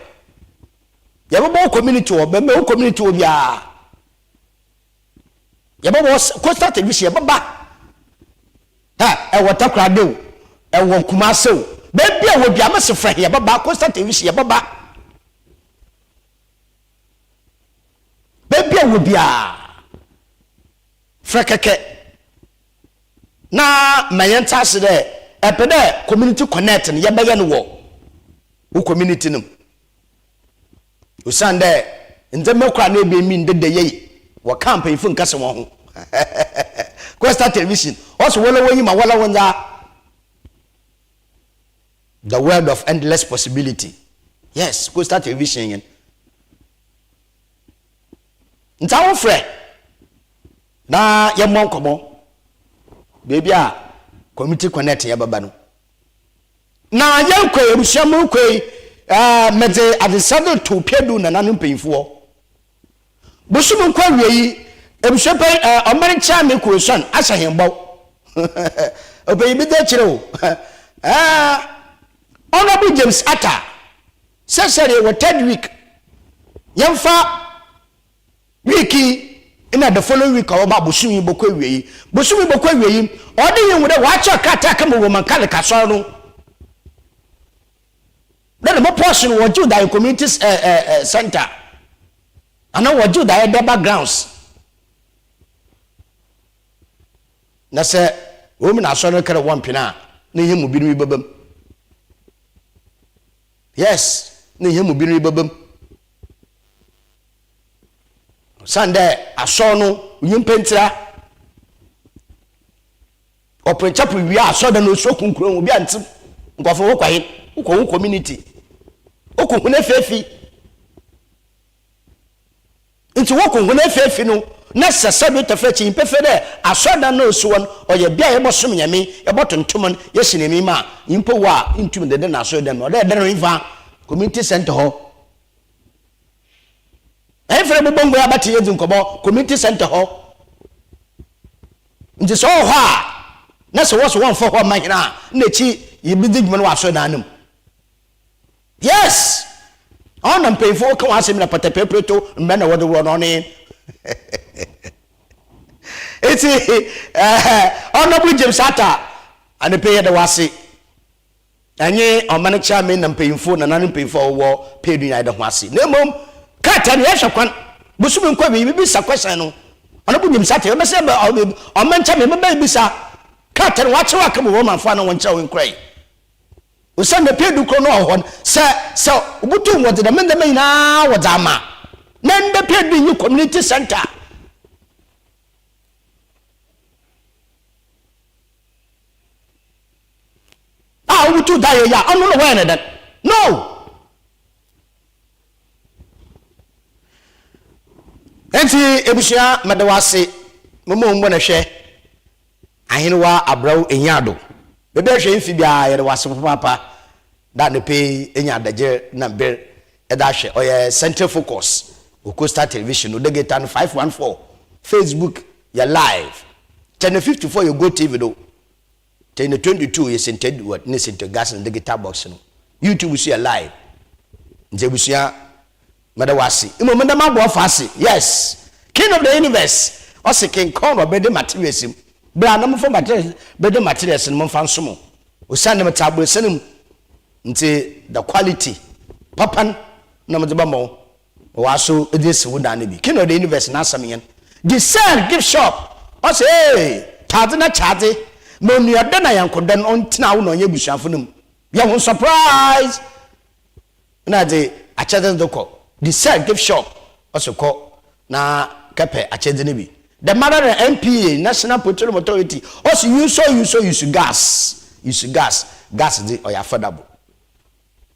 Speaker 2: Yɛbɛbɔ wo community wɔ, bɛmɛ wo community wɔ biara. Yɛbɛbɔ coastal television, yɛbɛba. Ha, ɛwɔ Takoradi o, ɛwɔ Kumasi o. Baabi a wɔ biara, mɛsɛ frɛ yɛbɛba, coastal television, yɛbɛba. Baabi a wɔ biara, frɛ kɛkɛ. Na ma yɛnte ase dɛ ɛpɛ dɛ community connect no yɛbɛyɛ no wɔ wo community no mu. Osiandɛ ndzɛmba kor a na ebia emi ndeda yie wɔkaa mpanyimfo nnkasa hɔn ho. Coastal Television, ɔse wola w'enyi ma wola wo ndza. The world of endless possibility. Yes, Coastal Television nyen. Ntsi awofrɛ na yɛmmɔ nkɔmmɔ beebi a Community Connect yɛbɛba no. Na yɛnkɔ yi, abusua mu kɔ yi, ɛɛ medze adesrɛ de to Pedu nananom mpanyimfo hɔ. Bosom nkɔ awie yi, ebusua panyin ɛɛ ɔman kyeame Kurosuan ahyɛ hɛn bɔ. Ɔpanyin bi dze ekyir o. Ɛɛ Honourable James Atta, sɛsɛr yɛwɔ third week, yɛmfa week yi na the following week a ɔbɛba bosom yi bɔkɔ awie yi. Bosom yi bɔkɔ awie yi, ɔde yɛn hu dɛ wɔakyerɛ krataa kama Roman Catholic asɔr no. Dɛ dɛm portion wɔ Jew daeɛ community eh, eh, eh, center anaa wɔ Jew daeɛ dɛba grounds. Na sɛ wɔn mu na asɔr no kɛrɛ wɔn mpene a, na ihe mu binom yi bɛbam. Yes, na ihe mu binom yi bɛbam. Osiandɛ asɔr no nyimpa ntsira. Ɔpon chapel wie a asɔrdan no osuo kunkun obi a ntsim. Nkorɔfo wokɔ hen? Wokɔ wo community. Wokɔ hɔn efiefi. Ntsi wokɔ hɔn efiefi no na sɛ sɛbi tafrakyi nyimpa fie dɛ asɔrdan no a osi hɔ no ɔyɛ bea a yɛbɔsom Nyame, yɛbɔtontom no, yɛhyɛ Nyame ma a, nyimpa wu a inntum dede no asɔrdan mu. Ɔwɔ dɛ yɛda no henfa? Community centre hɔ. Ɛhefa na yɛbɔbɔ ngua abɛtse yedzi nkɔmbɔ? Community centre hɔ. Ntsi sɛ ɔwɔ hɔ a, na sɛ wɔse wɔmmfa hɔ mma hɛn a, nna ekyir yebedzi dwuma no wɔ asɔrdan no mu. Yes! Ɔno na mpanyimfo wɔka hɔn asɛm na pataperepereto mbɛ na wɔdze worɔ no, ɔno nye Ntsi, eh, Honourable James Atta, anapa yi yɛda wo ase. Ɛnye ɔman kyeame na mpanyimfo, nananom mpanyimfo a wɔwɔ Pedu nyinaa yɛda ho ase. Na mmom, krataa no yɛhwɛ kwan, bosome nkɔ awiei yɛbɛbisa question no. Ɔno bo nyim sate, yɛbɛsɛ bɛ ɔman kyeame yɛbɛba yɛbisa krataa no wɔakyerɛw aka mu Romanfo anaa wɔnkyerɛw nkorae. Osiandɛ Pedu kuro no wɔ hɔ no, sɛ sɛ wobotum wɔdze dɛm ndzɛmba nyinaa wɔdze ama, na ndɛ Pedu nnyi community centre. A wobutuw da yɛ yɛ a ɔno na wɔyɛ no dɛn no nti ebusua mɛda wo ase moma wo mbɔ na hwɛ ahenewa abrɛw enyiado baabi a hwɛ mfi biara yɛde wo ase papaapa da ne pe enya adagyer na ber ɛda ahwɛ ɔyɛ central focus wɔ coastal television no degeta no 514 facebook yɛ live channel 54 yɛ go tv do Tɛn no 22 yɛ St. Edward ne St. Augustine digital box no. YouTube so yɛ live. Nti abusua, meda wo ase. Mmom meda m'aboafo ase. Yes! King of the universe, ɔse King Kong ɔbɛde materials mu. Bra na momfa materials, bɛde materials no momfa nso mo. Osiane mete abrɔsan mu nti the quality papa no na medze bɛma wo. Wɔaso dze esi wo dan no bi. King of the universe n'asɛm nye no. Giselle gift shop, ɔse ee, tɔ adze na kyɛ adze, ma onuadɔ na anyɛnkodɔ no ɔntsena wo na ɔnye ebusuafo no mu. Yɛ hɔn surprise na dze akyɛdze no dze kɔ. Giselle gift shop, ɔse kɔ na kɛpɛ akyɛdze no bi. Dɛmara na NPA, National Petroleum Authority, ɔse use o use o use gas, use gas, gas dze ɔyɛ affordable.